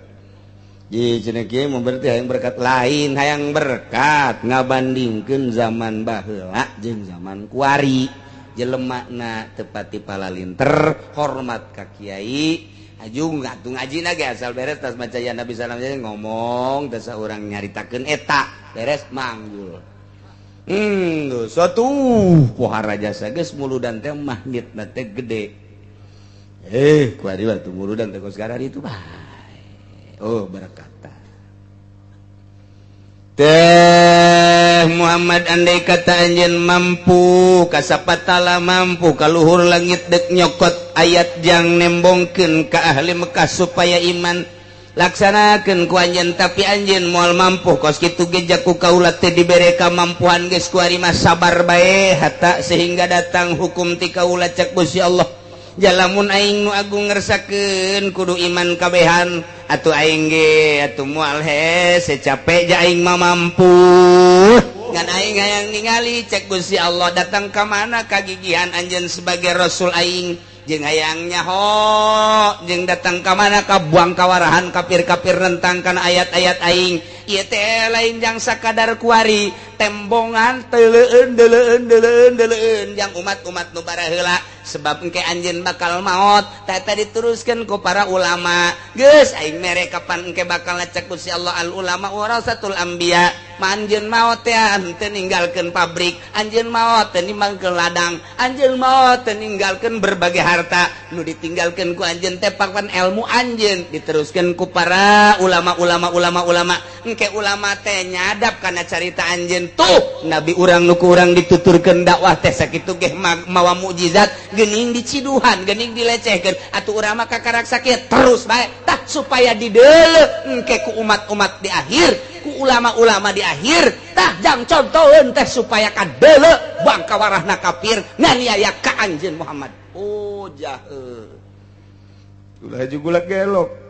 Ji cenah kieu mun berarti hayang berkat lain, hayang berkat ngabandingkeun zaman baheula jeung zaman kuari. Jelemana teu pati palalinter, hormat ka kiai, ajung atuh ngajina ge asal beres tas maca ya Nabi salam ngomong teh saurang nyaritakeun eta, beres manggul. Suatu pohara jasa geus muludan teh magnetna teh gede. Kuari waktu muludan teh kos garar itu bae. Oh berkata teh Muhammad andai kata anjeun mampu kasapatala mampu kaluhur langit dek nyokot ayat jang nembongkeun ka ahli Mekah supaya iman laksanakeun ku anjeun tapi anjeun moal mampu kos kitu ge jaku kaula teh dibere kamampuan geus kuari mah sabar bae hatta sehingga datang hukum ti kaula cek Gusti Allah. Jalamun aing nu agung ngersakeun kudu iman kabehan atuh aing ge atuh moal hese capek ja aing mah mampu ngan aing hayang ningali cek Gusti Allah datang ka mana kagigihan anjeun sebagai rasul aing jeung hayang nyaho jeung datang ka mana ka buang kawarahan kafir-kafir nentang kana ayat-ayat aing ieu teh lain jang sakadar kuari tembongan teuleun deuleun deuleun deuleun jang umat-umat nu baraheula sebab engke anjeun bakal maot tah eta diteruskeun ku para ulama geus aing mere kapan engke bakal ngecek Gusti Allah al ulama warasatul anbiya. Anjeun maot teh teu ninggalkeun pabrik, anjeun maot teu ninggalkeun ladang, anjeun maot teu ninggalkeun berbagai harta. Nu ditinggalkeun ku anjeun teh papan ilmu anjeun diteruskeun ku para ulama-ulama ulama-ulama. Engke ulama teh nyadap kana carita anjeun tuh nabi urang nu ku urang dituturkeun dakwah teh sakitu geh mawa mukjizat geuning diciduhan, geuning dilecehkeun. Atuh urang mah kakarak sakieu terus bae tah supaya dideuleu engke ku umat-umat di akhir, ku ulama-ulama di akhir tah jang contoheun teh supaya kadeuleu bangka warahna kafir nganiaya ka anjeun Muhammad. Oh jahe ulah juga gelok.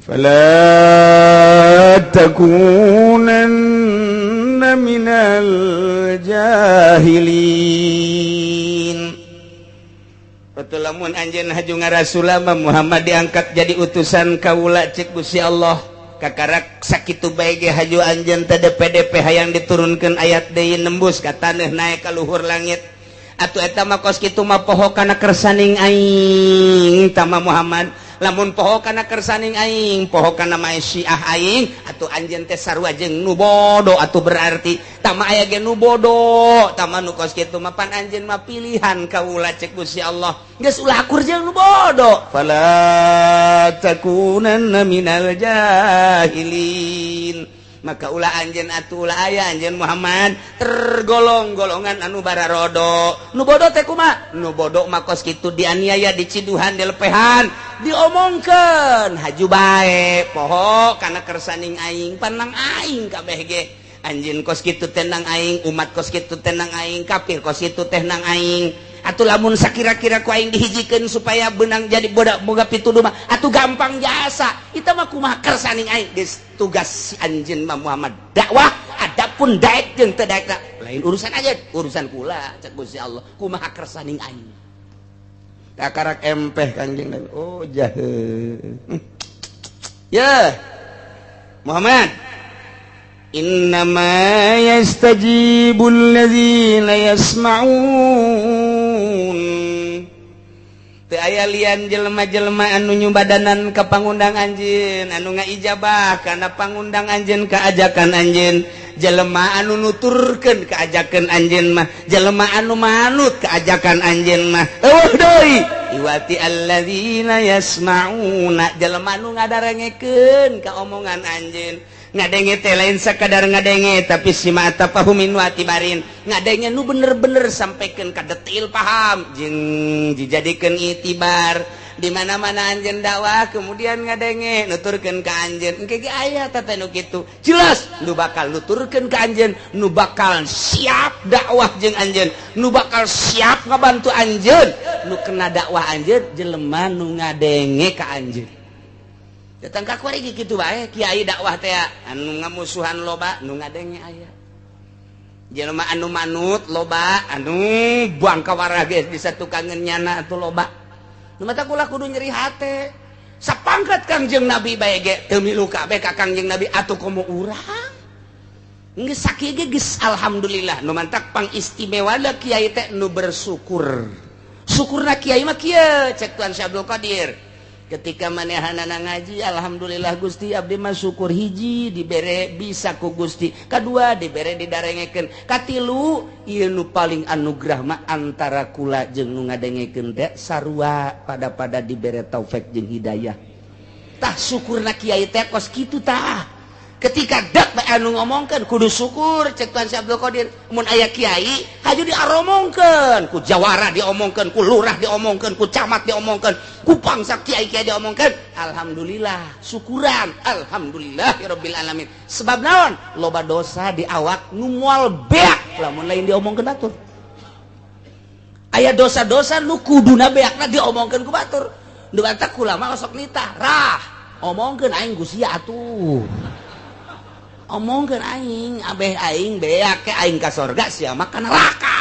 Fala takunanna minal jahilin. Betul lamun anjeun haju ngarasulama Muhammad diangkat jadi utusan kaula cek Gusti Allah. Kakarak sakitu bae ge haju anjeun teh DPDP hayang diturunkeun ayat deui nembus ka taneuh naek ka luhur langit. Atuh eta mah kos kitu mah poho kana kersaning aing tama Muhammad. Lamun poho kana kersaning aing, poho kana maesyiah aing, atuh anjeun teh sarua jeung nu bodoh atuh berarti tama aya ge nu bodoh, tama nu kos kitu mah pan anjeun mah pilihan kaula cek Gusti Allah. Geus ulah akur jeung nu bodoh. Fala takunanna minal jahilin. Maka ulah anjeun atuh ulah aya anjeun Muhammad tergolong golongan anu bararodo. Nu bodoh teh kumaha? Nu bodoh mah kos kitu dianiaya, diciduhan, dilepehan, diomongkeun haju bae poho kana kersaning aing, panang aing kabeh ge. Anjeun kos kitu teh nang aing, umat kos kitu teh nang aing, kafir kos kitu teh nang aing. Atuh lamun sakira-kira ku aing dihijikeun supaya benang jadi bodak boga pituduh mah atuh gampang jasa. Eta mah kumaha kersaning aing geus tugas si anjeun mah Muhammad dakwah, adapun daek jeung teu daek lain urusan aja, urusan kula cek Gusti Allah kumaha kersaning aing. Kakarak empeh Kangjeng Nabi. Oh jahe. Ya Muhammad, innama yastajibul ladzina yasma'un. Teu aya lian jelema-jelema anu nyubadanan ka pangundang anjeun, anu ngaijabah kana pangundang anjeun ka ajakan anjeun, jelema anu nuturkeun ka ajakan anjeun mah, jelema anu manut ka ajakan anjeun mah. Eueuh deui iwati alladzina yasma'una, jelema anu ngadarengekeun ka omongan anjeun. Ngadenge teh lain sakadar ngadenge tapi sima tafahumin wa tibarin, ngadenge nu bener-bener sampaikan ka detil paham jeung dijadikeun itibar. Di mana-mana anjeun dakwah kemudian ngadenge nuturkeun ka anjeun engke ge aya teh nu kitu jelas nu bakal nuturkeun ka anjeun, nu bakal siap dakwah jeung anjeun, nu bakal siap ngabantu anjeun, nu kena dakwah anjeun jelema nu ngadenge ka anjeun. Datang ka kuari kitu bae kiai dakwah teh anu ngamusuhan loba nu ngadenge aya, jelema anu manut loba anu buang ka warah geus bisa tukangeun nyana atuh loba. Nu mata kula kudu nyeri hate sapangkat Kangjeng Nabi bae ge teu milu kabeh ka Kangjeng Nabi atuh komo urang geus sakieu ge geus alhamdulillah. Nu mantak pangistimewana kiai teh nu bersyukur. Syukurna kiai mah kieu cek Tuan Syekh Abdul Qadir. Ketika manehanana ngaji alhamdulillah Gusti abdi mah syukur hiji dibere bisa ku Gusti, kadua dibere didarengekeun, katilu ieu nu paling anugerah mah antara kula jeung nu ngadengekeun teh sarua pada-pada dibere taufik jeung hidayah. Tah syukurna kiai teh kos kitu tah. Ketika dak bae anu ngomongkeun kudu syukur cek Tuan Syekh Abdul Qadir. Mun aya kiai haju diaromongkeun, ku jawara diomongkeun, ku lurah diomongkeun, ku camat diomongkeun, ku bangsa kiai-kiai diomongkeun. Alhamdulillah, syukuran, alhamdulillahirabbil alamin. Sebab naon? Loba dosa di awak nu moal beak lamun lain diomongkeun batur. Aya dosa-dosa nu kuduna beakna diomongkeun ku batur. Nu batak ulama osok nitah, rah, omongkeun aing ku sia atuh. Omongkeun aing, abeh aing beak ke aing ka sorga sia mah ka neraka.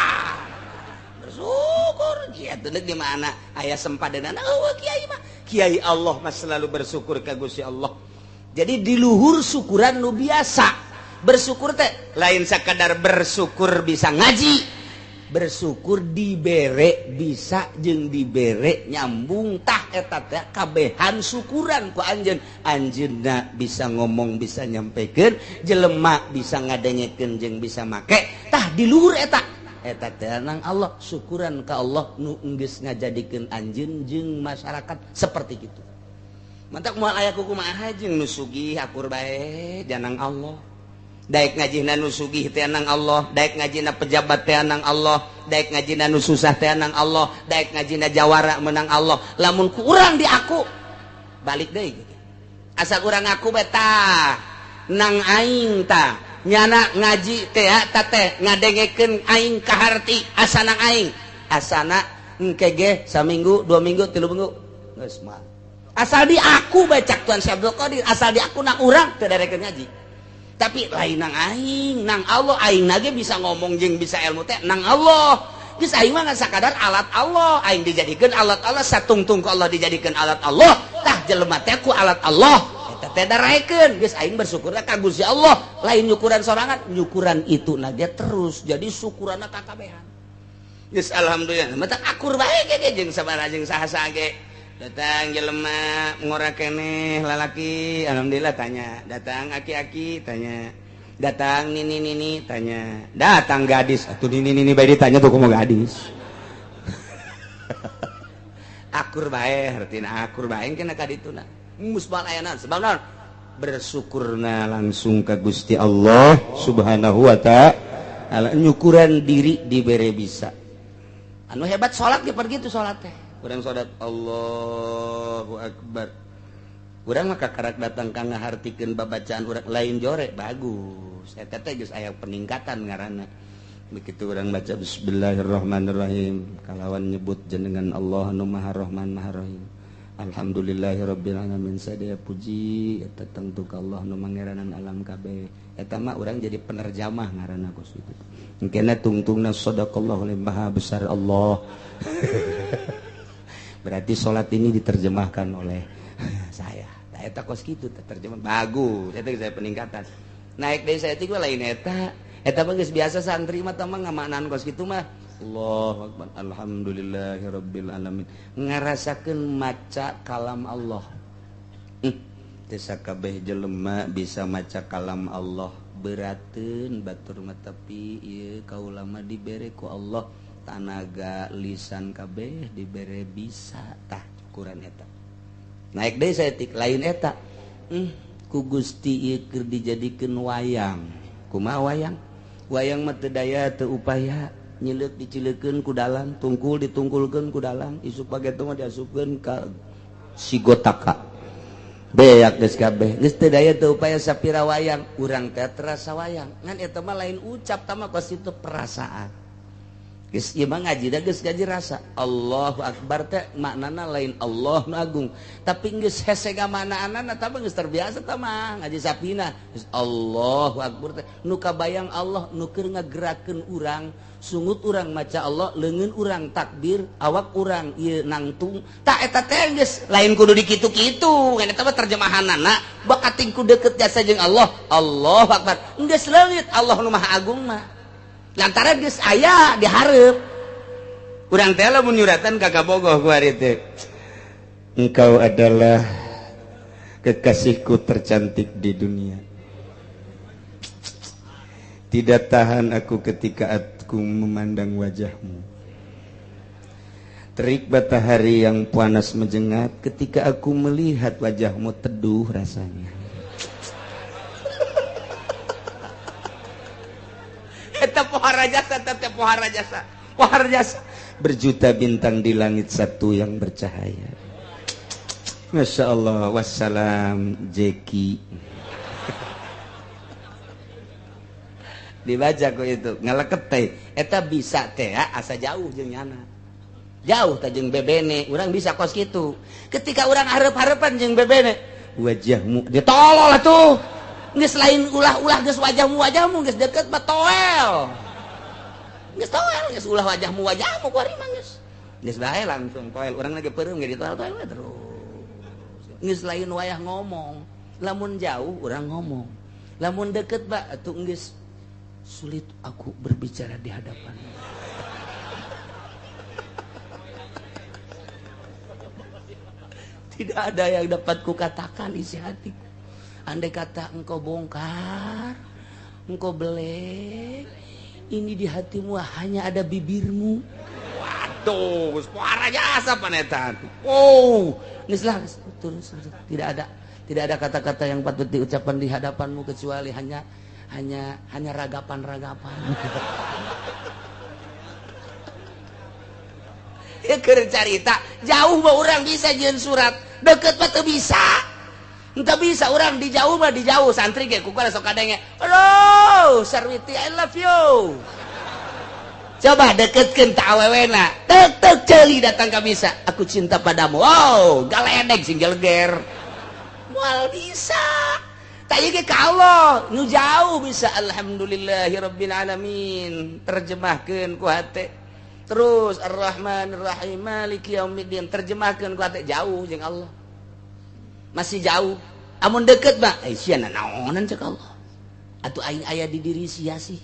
Bersyukur kieu teh di mana aya sempadanana eueuh kiai mah. Kiai Allah mah selalu bersyukur ka Gusti Allah. Jadi di luhur syukuran nu biasa. Bersyukur teh lain sakadar bersyukur bisa ngaji, Bersyukur dibere bisa jeung dibere nyambung tah eta teh kabehan syukuran ku anjeun. Anjeunna bisa ngomong bisa nyampekeun, jelema bisa ngadengekeun jeung bisa make. Tah di luhur eta eta teh nang Allah, syukuran ka Allah nu geus ngajadikeun anjeun jeung masyarakat seperti kitu. Mantak moal aya kumaha jeung nu sugih akur bae janang Allah. Daek ngajina nu sugih teh nang Allah, daek ngajina pejabat teh nang Allah, daek ngajina nu susah teh nang Allah, daek ngajina jawara menang Allah. Lamun ku urang di aku balik deui gitu. Asa urang ngaku bae tah nang aing tah nyana ngaji teh ta teh ngadengekeun aing kaharti asa nang aing. Asana engke ge saminggu, 2 minggu, 3 minggu geus mah. Asal di aku bae cak Tuan Syekh Abdul Qadir, asal di aku nang urang teu darekeun ngaji. Tapi lain nang aing, nang Allah aing nage bisa ngomong jeung bisa ilmu teh nang Allah. Geus aing mah ngan sakadar alat Allah, aing dijadikeun alat Allah, satungtung ku Allah dijadikeun alat Allah. Tah jelema teh ku alat Allah. Eta teh daraekeun, geus aing bersyukurna ka Gusti Allah, lain nyukuran sorangan, nyukuran itu nage terus. Jadi syukuranna kakabehan. Geus alhamdulillah, mata akur bae ge jeung sabaraha jeung saha-saha ge. Datang jelema ngora keneh lalaki, alhamdulillah tanya. Datang aki-aki tanya. Datang nini-nini tanya. Datang gadis, atuh nini-nini bae ditanya tuh kumaha gadis. Akur bae hartina akur bae kena ka dituna. Musbal ayana sebab naon? Bersyukurna langsung ka Gusti Allah Subhanahu wa ta'ala. Nyukuran diri dibere bisa. Anu hebat salat ge pergi tuh salat teh. Urang salat Allahu Akbar. Urang mah kakarak datang ka ngahartikeun babacaan urang lain jore bagus. Eta teh geus aya peningkatan ngaranna. Begitu urang baca bismillahirrahmanirrahim kalawan nyebut jenengan Allah nu Maha Rahman Maha Rahim. Alhamdulillahirabbil alamin sadaya puji eta tangtu ka Allah nu mangeranan alam kabeh. Eta mah urang jadi penerjamah ngaranna kos kitu. Engkena tungtungna sadaqallahu maha besar Allah. Berarti sholat ini diterjemahkan oleh saya. Nah, eta kos kitu terjemah bagus. Eta saya peningkatan. Naik deui saya tiga lain eta. Eta mah geus biasa santri mah tah mah ngamaknaan kos kitu mah. Allahu akbar. Alhamdulillahirabbil alamin. Ngarasakeun maca kalam Allah. Teu sakabeh jelema bisa maca kalam Allah. Berateun batur mah tapi ieu kaula mah dibere ku Allah. Tanaga lisan kabeh dibere bisa tah ukuran eta. Naik deui saeutik lain eta. Ku Gusti ieu keur dijadikeun wayang. Kumaha wayang? Wayang mah teu daya teu upaya, nyileuk dicileukeun ku dalang, tungkul ditungkulkeun ku dalang, isuk pageto mah diasupkeun ka sigotaka. Beak geus kabeh. Geus teu daya teu upaya sapira wayang, urang teh terasa wayang. Ngan eta mah lain ucap tah mah kos itu perasaan. Geus ieu mah ngaji da geus gaji rasa. Allahu akbar teh maknana lain Allah nu agung, tapi geus hese gamanaanana tah geus terbiasa tah mah ngaji sapina. Geus Allahu akbar teh nu kabayang Allah nu keur ngagerakeun urang, sungut urang maca Allah, leungeun urang takbir, awak urang ieu nangtung. Tah eta teh geus lain kudu dikitu-kitu, ngan eta mah terjemahanana bakating ku deukeut jasa jeung Allah. Allahu akbar. Geus leungit Allah nu Maha Agung mah. Lantaran geus aya dihareup. Urang teh lamun nyuratan ka kabogoh ku ari teh. Engkau adalah kekasihku tercantik di dunia. Tidak tahan aku ketika aku memandang wajahmu. Terik matahari yang panas menjengat ketika aku melihat wajahmu teduh rasanya. Eta pohara jasa, teh pohara jasa, pohara jasa. Berjuta bintang di langit satu yang bercahaya. Masya Allah, wassalam Jeki. Dibaca kok itu ngaleket teh. Eta bisa teh asa jauh jeung nyana. Jauh teh jeung bebene, urang bisa kos kitu. Ketika urang hareup-hareupan jeung bebene, wajahmu ditolol atuh. Geus lain ulah-ulah geus wajahmu geus deket mah toel. Geus toel geus ulah wajahmu ku ari mah geus. Geus bae langsung toel, urang lagi peureum ge ditoel-toel we terus. Geus lain wayah ngomong, lamun jauh urang ngomong. Lamun deket ba atuh geus sulit aku berbicara di hadapan. Tidak ada yang dapat kukatakan isi hatiku. Andai kata engkau bongkar, engkau belek, ini di hatimu hanya ada bibirmu. Waduh, suara jasa panetan. Oh, geus lah terus tidak ada kata-kata yang patut diucapkan di hadapanmu kecuali hanya hanya hanya ragapan-ragapan. Ya keur carita, jauh mah urang bisa jeung surat, deket mah teu bisa. Entah bisa orang di jauh mah di jauh santri ge ku sok kadenge. Halo, Sarwiti I love you. Coba deketkeun ta awewena. Tek tek ceuli datang ka bisa. Aku cinta padamu. Wow, galedeg sing geleger. Moal bisa. Tak ieu ge ka Allah, nu jauh bisa alhamdulillahirabbil alamin. Terjemahkeun ku hate. Terus Ar-Rahmanir-Rahim Maliki yaumiddin terjemahkeun ku hate jauh jeung Allah. Masih jauh. Amun deket mah sia naonan cek Allah. Atuh aing aya di diri sia sih.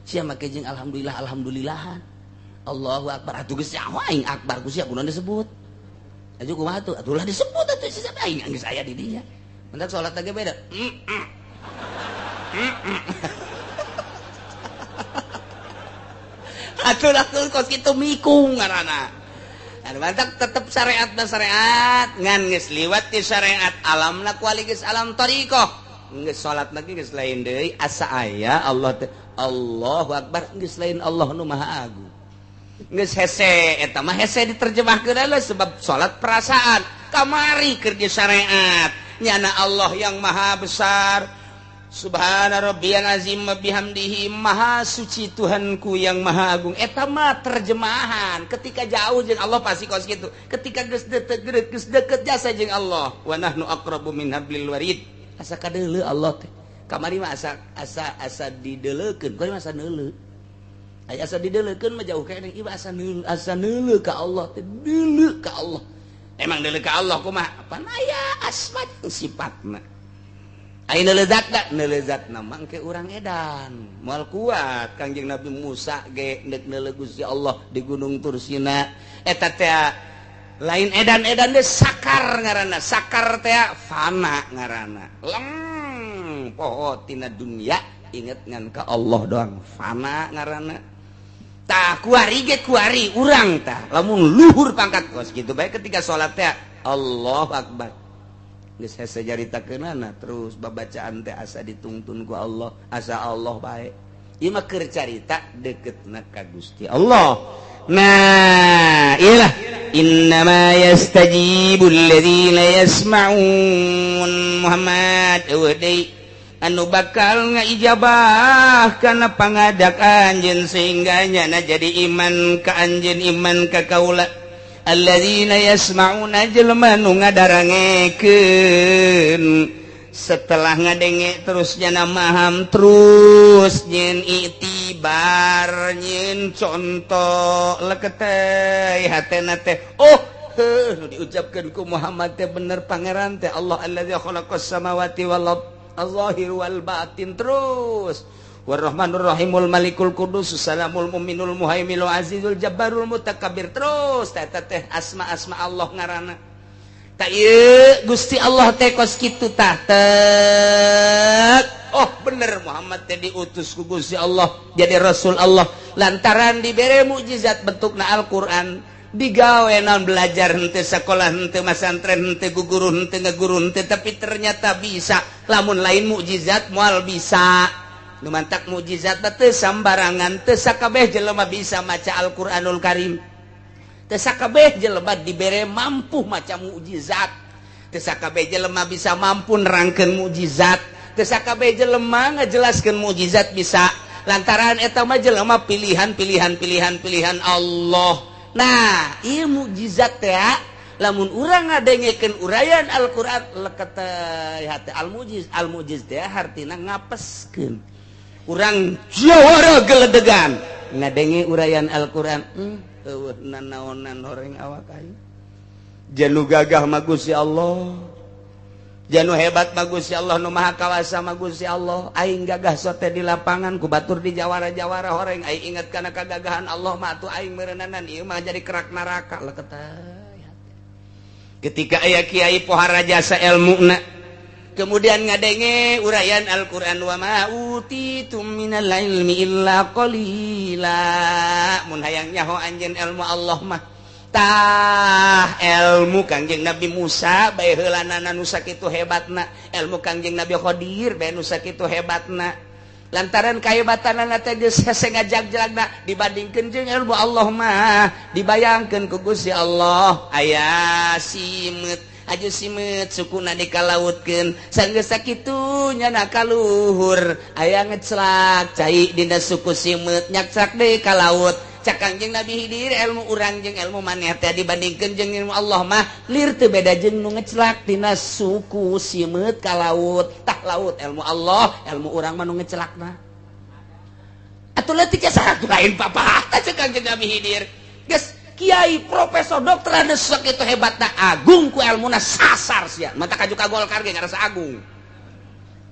Sia make jeung alhamdulillah alhamdulillahan. Allahu akbar atuh geus nyaho aing akbar ku sia kunaon disebut. Atuh kumaha atuh? Atuh lah disebut atuh sia aing geus aya di dinya. Mentak salat ge beda. Atuh lah kos kitu mikung ngaranna. Anu mantak tetep syariat na syariat ngan geus liwat ti syariat alamna kuali geus alam thariqah geus salat lagi geus lain deui asa aya Allah teh Allahu akbar geus lain Allah nu maha agung geus hese eta mah hese diterjemahkeun lah sebab salat perasaan kamari keur di syariat nyana Allah yang maha besar Subhana rabbiyal azim wa bihamdihi maha suci Tuhanku yang maha agung. Eta mah terjemahan ketika jauh jeung Allah pasti kos kitu. Ketika geus deket geus deket jasa jeung Allah wa nahnu aqrabu min hablil warid. Asa kadeuleu Allah teh. Kamari mah asa asa asa dideleukeun, kamari mah asa neuleu. Aya asa dideleukeun mah jauh keneh ieu asa neuleu, asa neuleu ka Allah teh, deuleu ka Allah. Emang deuleu ka Allah kumaha? Pan aya asma sifatna. Ayeuna lezatna, neulezatna mah engke urang edan. Moal kuat Kangjeng Nabi Musa ge neuk neuleuh Gusti Allah di Gunung Tursina. Eta teh lain edan-edan deui sakar ngaranna. Sakar teh fana ngaranna. Leng poho tina dunya inget ngan ka Allah doang fana ngaranna. Tah kuari ge kuari urang tah lamun luhur pangkat kos kitu bae ketika salat teh Allahu Akbar. Geus hese caritakeunana terus babacaan teh asa ditungtun ku Allah, asa Allah bae. Ieu mah keur carita deketna ka Gusti Allah. Nah, ieu lah innama yastajibul ladzina yasma'un Muhammad eueuh deui anu bakal ngaijabah kana pangadak anjeun sehingga nyana jadi iman ka anjeun iman ka kaula. Alladzina yasma'una jelema nu ngadarangekeun setelah ngadenge terus nyana maham terus nyen itibar nyen contoh leketeh hatena teh oh heuh nu diucapkeun ku Muhammad teh bener pangeran teh Allah allazi khalaqas samawati wal ard az-zahir wal batin terus Warrahmanur Rahimul Malikul Qudus Salamul Muminul Muhaiminul Azizul Jabbarul Mutakabbir terus teh teh asma-asma Allah ngaranna. Tak ieu Gusti Allah teh kos kitu tah tek. Oh bener Muhammad teh diutus ku Gusti Allah jadi Rasul Allah lantaran dibere mukjizat bentukna Al-Qur'an digawe naon belajar henteu sekolah henteu masantren henteu guguru henteu ngaguru henteu tapi ternyata bisa lamun lain mukjizat moal bisa. Nu mantak mukjizat teh sambarangan teu sakabeh jelema bisa maca Al-Qur'anul Karim. Teu sakabeh jelema dibere mampu maca mukjizat. Teu sakabeh jelema bisa mampu nerangkeun mukjizat. Teu sakabeh jelema ngajelaskeun mukjizat bisa. Lantaran eta mah jelema pilihan-pilihan pilihan-pilihan Allah. Nah, ieu mukjizat teh lamun urang ngadengekeun uraian Al-Qur'an leket hate al-mujiz. Al-mujiz teh hartina ngapeskeun. Urang jawara geledegan ngadenge uraian Al-Qur'an eueuh nanaonan horeng awak aing janu gagah mah Gusti Allah janu hebat mah Gusti Allah nu maha kawasa mah Gusti Allah aing gagah sote di lapangan ku batur di jawara-jawara horeng aing inget kana kagagahan Allah mah atuh aing meureunnanan ieu mah jadi kerak neraka leketeh. Ketika aya kiai pohara jasa ilmuna, kemudian ngadenge uraian Al-Qur'an wa ma utitum minal ilmi illa qalila. Mun hayang nyaho anjeun ilmu Allah mah tah ilmu Kangjeng Nabi Musa bae heulanana nu sakitu hebatna, ilmu Kangjeng Nabi Khadir bae nu sakitu hebatna. Lantaran kahebatanana teh geus hese ngajag-jalagna dibandingkeun jeung ilmu Allah mah, dibayangkeun ku Gusti Allah aya simeut aju simeut sukuna dikalautkeun sanggeus sakitu nyana kaluhur aya ngecelak cai dina suku simeut nyakcak deui ka laut. Cak Kangjeng Nabi Hidir ilmu urang jeung ilmu maneh teh dibandingkeun jeung ilmu Allah mah lir teu beda jeung nu ngecelak tina suku simeut ka laut. Tah laut ilmu Allah, ilmu urang mah nu ngecelakna. Atuh leutik saha lain papa tah cek Kangjeng Nabi Hidir. Geus kiai profesor dokter anu sakitu hebatna agung ku ilmuna sasar sia. Mata kaju ka Golkar ge ngarasa agung.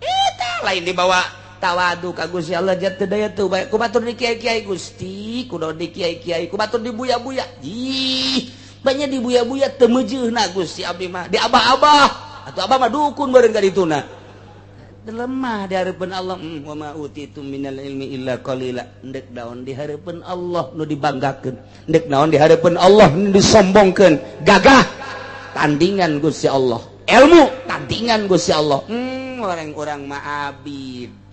Eta lain dibawa tawadu ka Gusti Allah jat teu daya teu bae. Ku batur di kiai-kiai Gusti, ku di kiai-kiai, ku batur di buya-buya. Ih, banyak di buya-buya teu meujeuhna Gusti abdi mah. Di abah-abah, atuh abah mah dukun bareng ka dituna. Lemah di hareupeun Allah. Wa ma utitum minal ilmi illa qalila. Endek naon di hareupeun Allah nu dibanggakeun. Endek naon di hareupeun Allah nu disombongkeun. Gagah tandingan Gusti Allah. Ilmu tandingan Gusti Allah. Orang-orang mah abid.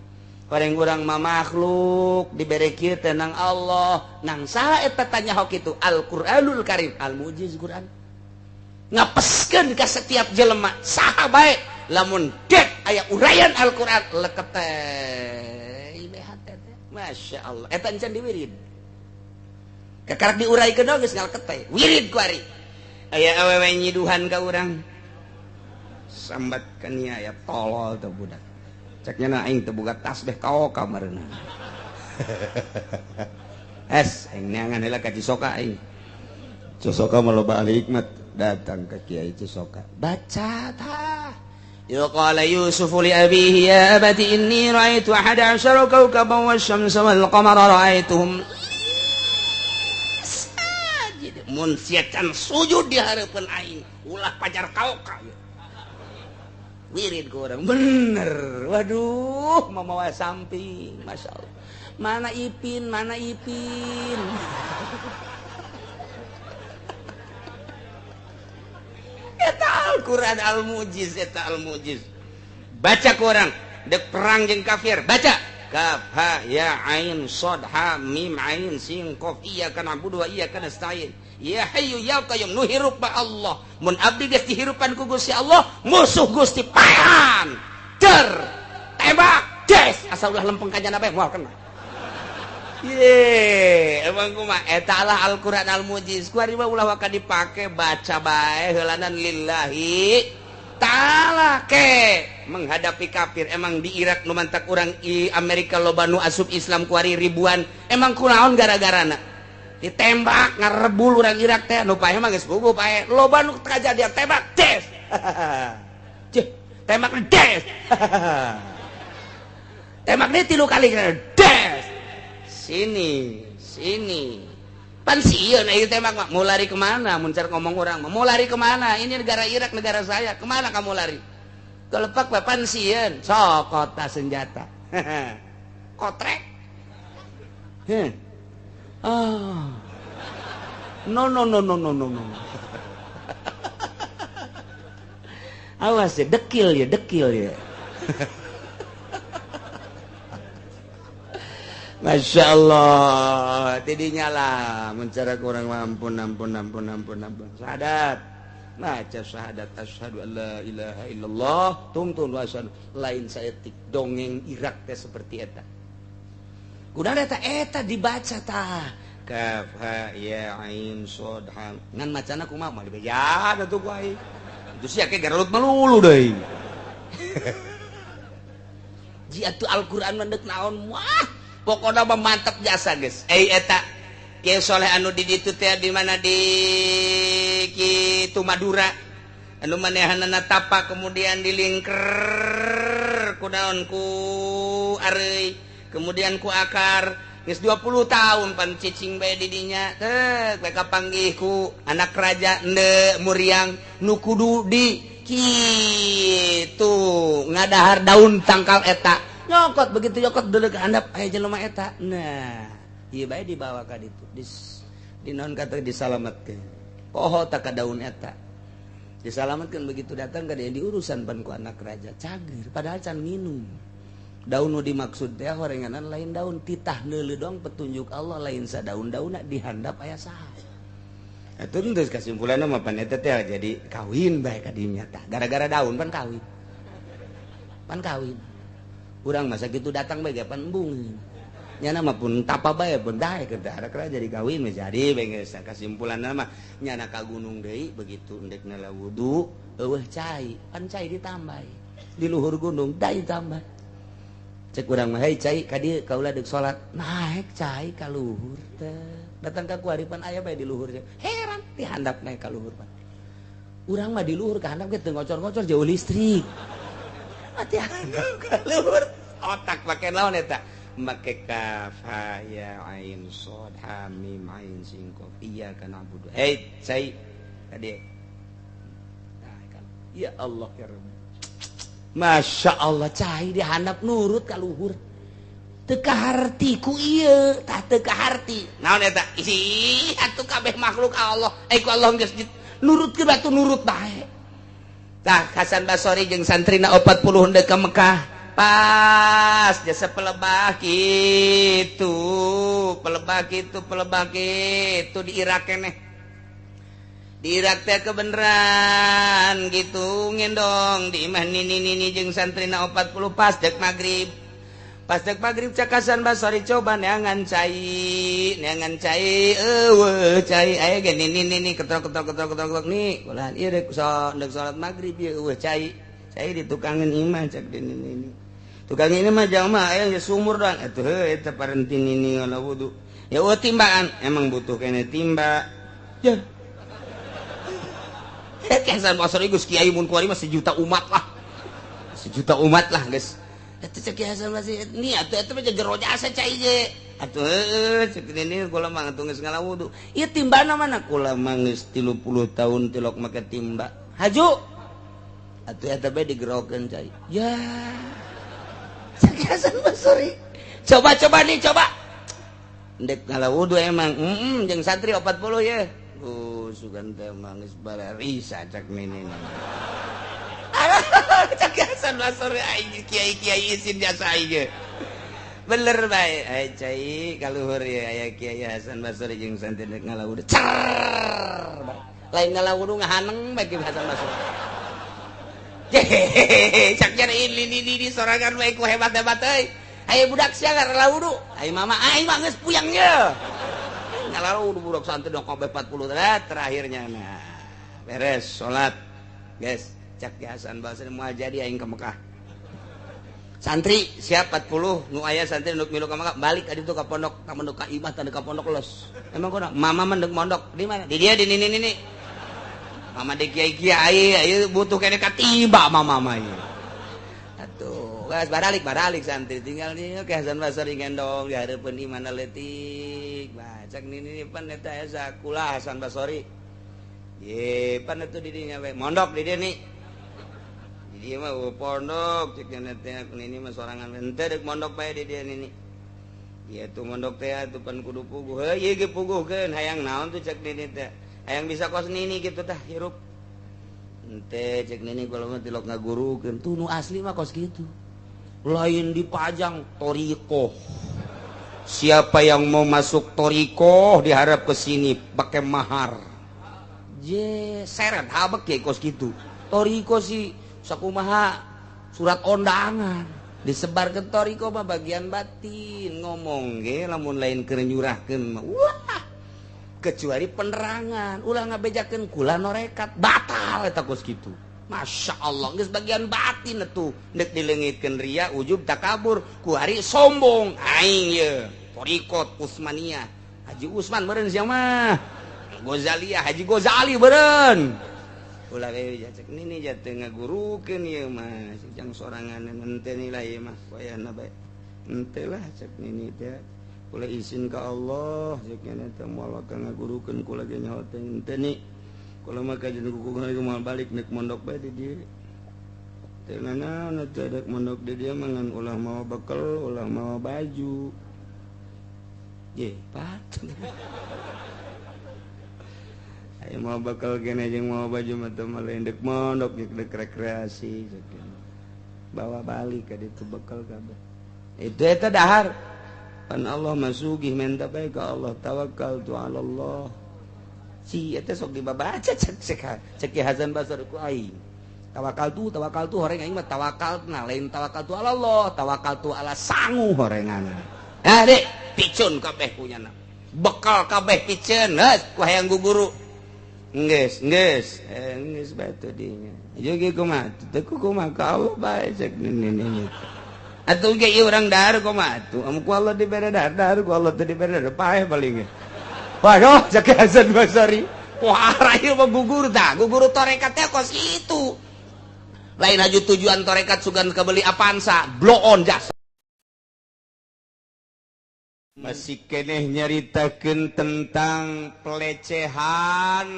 Orang-orang mah makhluk dibere kieu teh nang Allah. Nang saha eta tanya hok itu Al-Qur'anul Karim, Al-Mujiz Qur'an. Ngapeskeun ka setiap jelema saha bae lamun dek aya uraian Al-Qur'an leket teh teh. Masya Allah eta encan diwirid. Kakarak diuraikeun geus ngaleket teh. Wirid ku ari. Aya awewe nyiduhan ka urang. Sambat ka nia aya tolol teh budak. Ceknya na aing teu boga tasbih kao kamarna. Es aing neangan heula ka Cisoka aing. Cisoka mah loba ahli hikmat, datang ka Kiai Cisoka. Baca tah. Ya qala Yusuf li abihi ya abati inni ra'aitu ahada asyara kawkaban wasyamsa wal qamara ra'aituhum sajid. Mun sia can sujud di hareupeun aing, ulah pajar kaoka. Wirid ke orang bener, waduh mamawa samping, masya Allah. Mana Ipin, mana Ipin. Eta Al-Quran Al-Mujiz, eta Al-Mujiz. Baca ke orang, dek perang jeung kafir, baca. Kaf ha ya ain shad ha mim ain sin qaf iyyaka na'budu wa iyyaka nasta'in. Ya hayyu ya qayyum nu hirup ba Allah. Mun abdi geus dihirupan ku Gusti Allah, musuh Gusti paehan. Der tembak des asa ulah lempeng ka jana bae moal kena. Ye, emang kumaha eta lah Al-Qur'an Al-Mujiz. Ku ari mah ulah waka dipake baca bae heulanan lillahi ta'ala ke menghadapi kafir. Emang di Irak nu mantak urang i Amerika loba nu asup Islam kuari ribuan. Emang kunaon gara-garana? Ditembak ngarebul urang Irak teh nu paeh mah geus puguh paeh. Loba nu kajadian tembak des. Cih, tembak des. Tembak deui 3 kali des. Sini, sini. Pan sieun ieu tembak mah. Mau lari kemana? Mun car ngomong urang mah. Mau lari kemana? Ini negara Irak, negara saya. Kemana kamu lari? Kelepak bapan sieun. Sok kota senjata. Kotrek. Heh. Ah. No no no no no no no. Awas ya, dekil ya, dekil ya. Masya Allah, tidinya lah mencara kurang ampun ampun ampun ampun ampun. Syahadat, baca syahadat asyhadu alla ilaha illallah, tungtun wa asyhadu lain saeutik dongeng Irak teh seperti eta. Kunaon eta eta dibaca tah. Kaf ha ya ain shad ha. Ngan macana kumaha mah dibejaan atuh ku aing. Itu sia ke garelut melulu deui. Ji atuh Al-Qur'an mah deuk naon wah. Pokoknya mah mantap jasa guys. Eta Kiai Soleh anu di ditu teh di mana di kitu Madura. Anu manehanana tapa kemudian dilingker ku daun ku areuy, kemudian ku akar. Geus 20 tahun pan cicing bae di dinya teh bae kapanggih ku anak raja ende muriang nu kudu di kitu ngadahar daun tangkal eta nyokot begitu nyokot deuleu ka handap aya jelema eta. Nah ieu bae dibawa ka ditu di naon kata disalametkeun poho tak ka daun eta disalametkeun. Begitu datang ka dia diurusan pan ku anak raja cager padahal can minum. Daun nu dimaksud teh horenganan lain daun titah neuleuh doang petunjuk Allah lain sadaun-daunna dihandap aya saha. Atuh geus kasimpulanna mah pan eta teh jadi kawin bae ka dinya tah gara-gara daun pan kawin. Pan kawin. Urang masa kitu datang bae ge pan embung. Nyana mah pun tapa bae pun daek ke anak jadi kawin mah jadi bae geus kasimpulanna mah nyana ka gunung deui begitu endek nala wudu eueuh cai pan cai ditambah di luhur gunung dai tambah. Cek urang mah hei cai ka dieu kaula deuk salat naek cai ka luhur teh datang ka kuaripan aya bae di luhur heran di handap naek ka luhur pan urang mah di luhur ka handap ge teu ngocor-ngocor jauh listrik mati handap ka luhur otak make naon eta make kaf ha ya ain shad ha mim ain sin qaf iyyaka na'budu hei cai ka dieu ya Allah ya Rabb. Masya Allah cai dihandap nurut ka luhur teu kaharti ku ieu tah teu kaharti naon eta ih atuh kabeh makhluk Allah ku Allah geus nurutkeun batu nurut bae tah Hasan Basori jeung santrina 40 henteu ka Mekah pas jasa pelebah kitu pelebah kitu pelebah kitu di Irak keneh di Irak teh kebeneran gitu ngendong di imah nini-nini jeung santrina 40 pas dek magrib cak Hasan Basori coba neangan cai eueuh cai aya ge nini-nini ketrok-ketrok nih ulah ieu rek salat magrib ieu eueuh cai cai ditukangeun imah cak di nini tukang ini mah jamaah aya geus sumur doang atuh heuh eta parenti nini ngala wudu ya eueuh timbaan emang butuh kene timba ya. Hasan Basri geus kiai mun kuari mah sejuta umat lah. Sejuta umat lah geus. Eta cek Kiai Hasan Basri ni atuh eta mah jero jasa cai ge. Atuh heueuh cek nini kula mah atuh geus ngala wudu. Ieu timbana mana kula mah geus 30 tahun tilok make timba. Haju. Atuh eta bae digerokeun cai. Ya. Cek Hasan Basri. Coba-coba nih coba. Ndek ngala wudu emang jeung santri 40 ye. Sugan teh mangis bararisa cak nini. Cak Hasan Basri aing kiai-kiai isin jasa aing. Bener bae ai cai kaluhur ye aya Kiai Hasan Basri jeung santri ngala wudu. Cer. Lain ngala wudu ngahaneng bae Ki Hasan Basri. Cak jare ini di sorangan bae ku hebat-hebat euy. Aya budak sia ngala wudu. Ai mama aing mah geus puyang ye. Ngalalu budak santri dong kabeh 40 terakhirnya nah beres salat guys cak Hasan Basri moal jadi aing ke Mekah santri siap 40 nu aya santri nu milu ka Mekah balik ka ditu ka pondok ka mondok ka imah tanda ka pondok los emang kono mama mendek mondok di mana di dia di nini nini mama de kiai kiai ieu butuh kene katiba mama mah ieu atuh geus baralik santri tinggal di ke Hasan Basri gendong di hareupeun imahna leutik cak nini pan eta asa kula Hasan Basri ye pan atuh di dinya we mondok di dieu nih di dieu mah pondok cek nya teh nini mah sorangan henteu deuk mondok bae di dieu nini ieu tuh mondok teh atuh pan kudu puguh heuh ieu ge puguhkeun hayang naon tuh cek nini teh hayang bisa kos nini kitu tah hirup henteu cek nini kula mah tilok ngagurukeun tuh nu asli mah kos kitu lain dipajang thoriqoh. Siapa yang mau masuk thoriqoh diharap ke sini pakai mahar. Je seret habek ya kos gitu. Thoriqoh sih sakumaha surat undangan disebar ke thoriqoh mah bagian batin ngomong ge lamun lain keur nyurahkeun mah wah kecuali penerangan ulah ngabejakeun kula norekat batal eta kos kitu. Masya Allah geus bagian batin atuh deuk dileungitkeun ria ujub takabur ku ari sombong aing ye thoriqot Utsmaniyah Haji Usman meureun sia mah Ghazaliyah Haji Ghazali meureun ulah we cek nini jatuh ngagurukeun ieu mah jang sorangan henteu nilai ieu mah wayahna bae henteu lah cek nini teh Kula izin ka Allah cek eta moal ka ngagurukeun kula ge nyaho teh henteu ni. Kula mah kajen kuku moal balik nek mondok bae di dieu. Teu nanaon atuh dek mondok di dieu mah ngan ulah mawa bekel, ulah mawa baju. Ye, pat. Ayo mau bekal kene jeung mawa baju mah teu mah lain dek mondok dek rekreasi cek. Bawa balik ka ditu bekal kabeh. Itu eta dahar. Pan Allah masugih menta bae ka Allah tawakal tu ala Allah. Si eta sok dibabaca cek cek Ki Hasan Basri ku aing. Tawakal tu horeng aing mah tawakal na lain tawakal tu ala Allah, tawakal tu ala sangu horengan. Ah dek, picun kabeh punyana. Bekal kabeh piceun, geus ku hayang guguru. Geus, geus, geus bae teh dinya. Ieu ge kumaha? Teu kumaha ka Allah bae cek nini. Atuh ge ieu urang dahar kumaha atuh? Amun ku Allah dibere dahar, dahar ku Allah teu dibere dahar, paeh paling ge. Waduh, cek Hasan Basri. Wah, ieu mah gugur tah, gugur tarekat teh kos kitu. Lain haju tujuan tarekat sugan kabeli Avanza, blow on jasa. Masih keneh nyaritakeun tentang pelecehan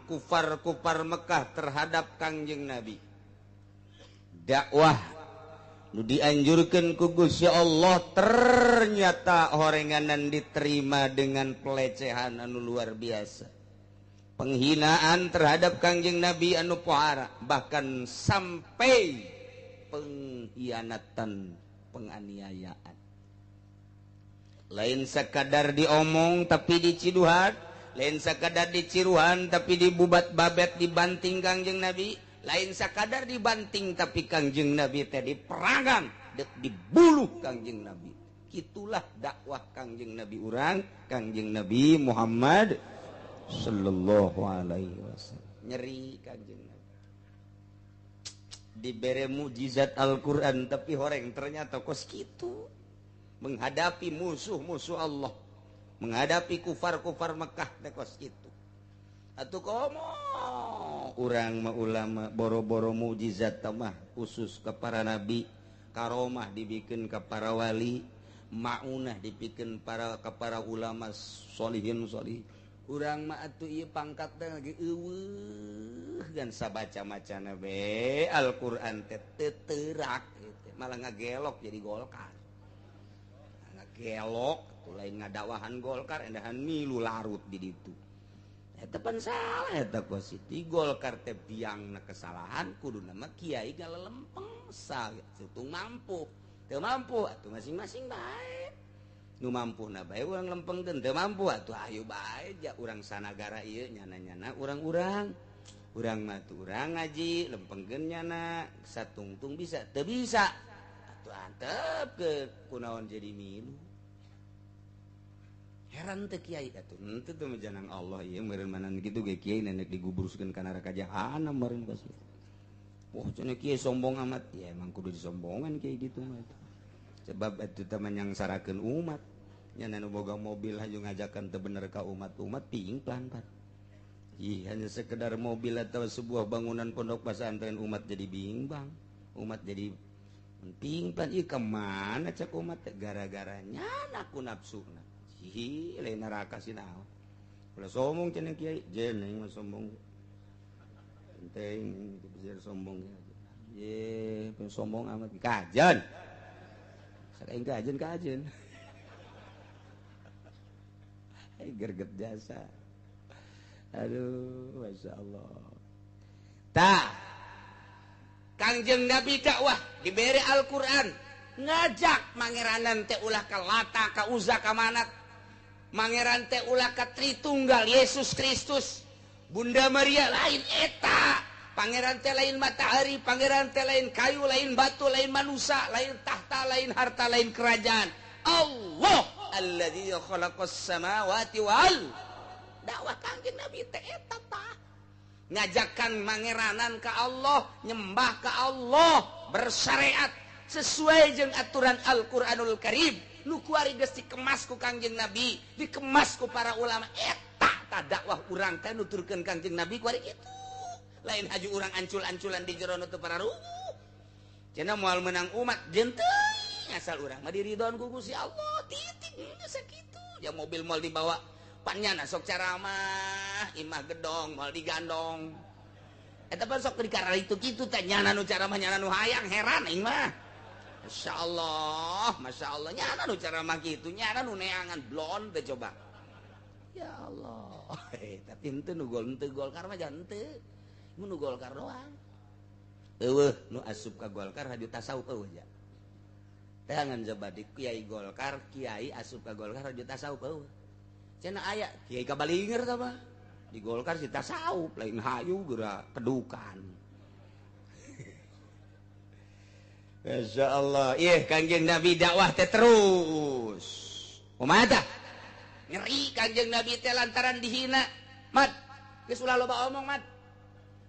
kufar-kufar Mekah terhadap Kangjeng Nabi. Dakwah nu dianjurkeun ku Gusti Allah ternyata horenganan diterima dengan pelecehan anu luar biasa. Penghinaan terhadap Kangjeng Nabi anu pohara, bahkan sampai pengkhianatan, penganiayaan. Lain sekadar diomong tapi diciduhan, lain sekadar diciruhan tapi dibubat babet dibanting Kangjeng Nabi, lain sekadar dibanting tapi Kangjeng Nabi teh diperangan, dibuluh Kangjeng Nabi. Itulah dakwah Kangjeng Nabi urang, Kangjeng Nabi Muhammad sallallahu alaihi wasallam. Nyeri Kangjeng Nabi. Dibere mukjizat Al-Qur'an tapi horeng ternyata kos kitu. Menghadapi musuh-musuh Allah, menghadapi kufar-kufar Mekah teh kos kitu. Atuh komo urang mah ulama boro-boro mukjizat mah khusus ke para nabi, karomah dibikin ke para wali, maunah dibikin para ke para ulama solihin solih. Urang mah atuh ieu pangkat teh lagi eueuh gan sabaca-macana be Al-Qur'an teh teu teurak malah ngagelok jadi Golkar. Gelok tuh lain ngadakwahan Golkar endahan milu larut di ditu. Eta pan salah eta positif Golkar teh biangna kesalahan kuduna mah kiai galelempeng satung mampu. Teu mampu atuh masing-masing bae. Nu mampuna bae urang lempengkeun, teu mampu atuh ayo bae ja urang sanagara ieu nyana-nyana urang-urang. Urang mah tuh urang ngaji lempengkeun nyana satungtung bisa teu bisa. Atuh antep ke kunaon jadi milu. Heran teh kiai atuh henteu teh janang Allah ieu meureun manan kitu ge kiai nenek digubruskeun ka neraka jahanam meureun pasti. Wah cenah kiai sombong amat. Ya emang kudu disombongan kiai gitu mah. Sebab atuh teh manyangsarakeun umat. Nya nu boga mobil hayu ngajakan teu bener ka umat-umat pingplan pan. Ih hanya sekedar mobil atau sebuah bangunan pondok pesantren umat jadi bimbang. Umat jadi pingplan ieu ka mana cek umat teh gara-gara nyana ku nafsuna. Hi lain neraka sih naon. Ulah sombong cenah kiai, jeung aing mah sombong. Penting bisa sombong ya. Ye, sombong amat kajen. Sakaing kajen kajen. Ai gerget jasa. Aduh, Masya Allah. Tah. Kangjeng Nabi dakwah diberi Al-Qur'an, ngajak mangeranan teh ulah ka Lata, ka Uzza, ka Manat. Mangeran teh ulah ka Tritunggal Yesus Kristus, Bunda Maria lain eta. Pangeran teh lain matahari, pangeran teh lain kayu, lain batu, lain manusia, lain tahta, lain harta, lain kerajaan. Allah alladzi khalaqas samawati wal. Dakwah Kangjeng Nabi teh eta tah. Ngajakan mangeranan ka Allah, nyembah ka Allah, bersyariat sesuai jeung aturan Al-Qur'anul Karim. Nu kuari geus dikemas ku Kangjeng Nabi, dikemas ku para ulama. Eta tah dakwah urang teh nuturkeun Kangjeng Nabi kuari kitu. Lain haju urang ancul-anculan di jero nu teu pararuguh. Cenah moal menang umat jeung teuing asal urang mah diridhoan ku Gusti Allah titik. Sakitu ya mobil mau dibawa panyana sok caramah, imah gedong mau digandong. Eta pan sok di itu kitu teh, nyana nu caramah, nyana nu hayang. Heran aing mah. Masya Allah, Masya Allah, nyana nu caramah kitu, nyana nu neangan blon teh. Coba, ya Allah. Tapi henteu nu gol, henteu Golkar mah, jangan henteu nu Golkar doang. Eueuh nu asup ka Golkar haju tasawuf, eueuh ja. Jangan coba di kiai Golkar, kiai asup ka Golkar haju tasawuf, eueuh. Cenah aya kiai kabalinger tah mah di Golkar si tasawuf, lain hayu geura kedukan. Masya Allah, iya Kangjeng Nabi dakwah teh terus. Kumaha tah? Nyeri Kangjeng Nabi teh lantaran dihina. Mat, geus ulah loba omong, Mat.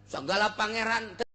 Segala pangeran.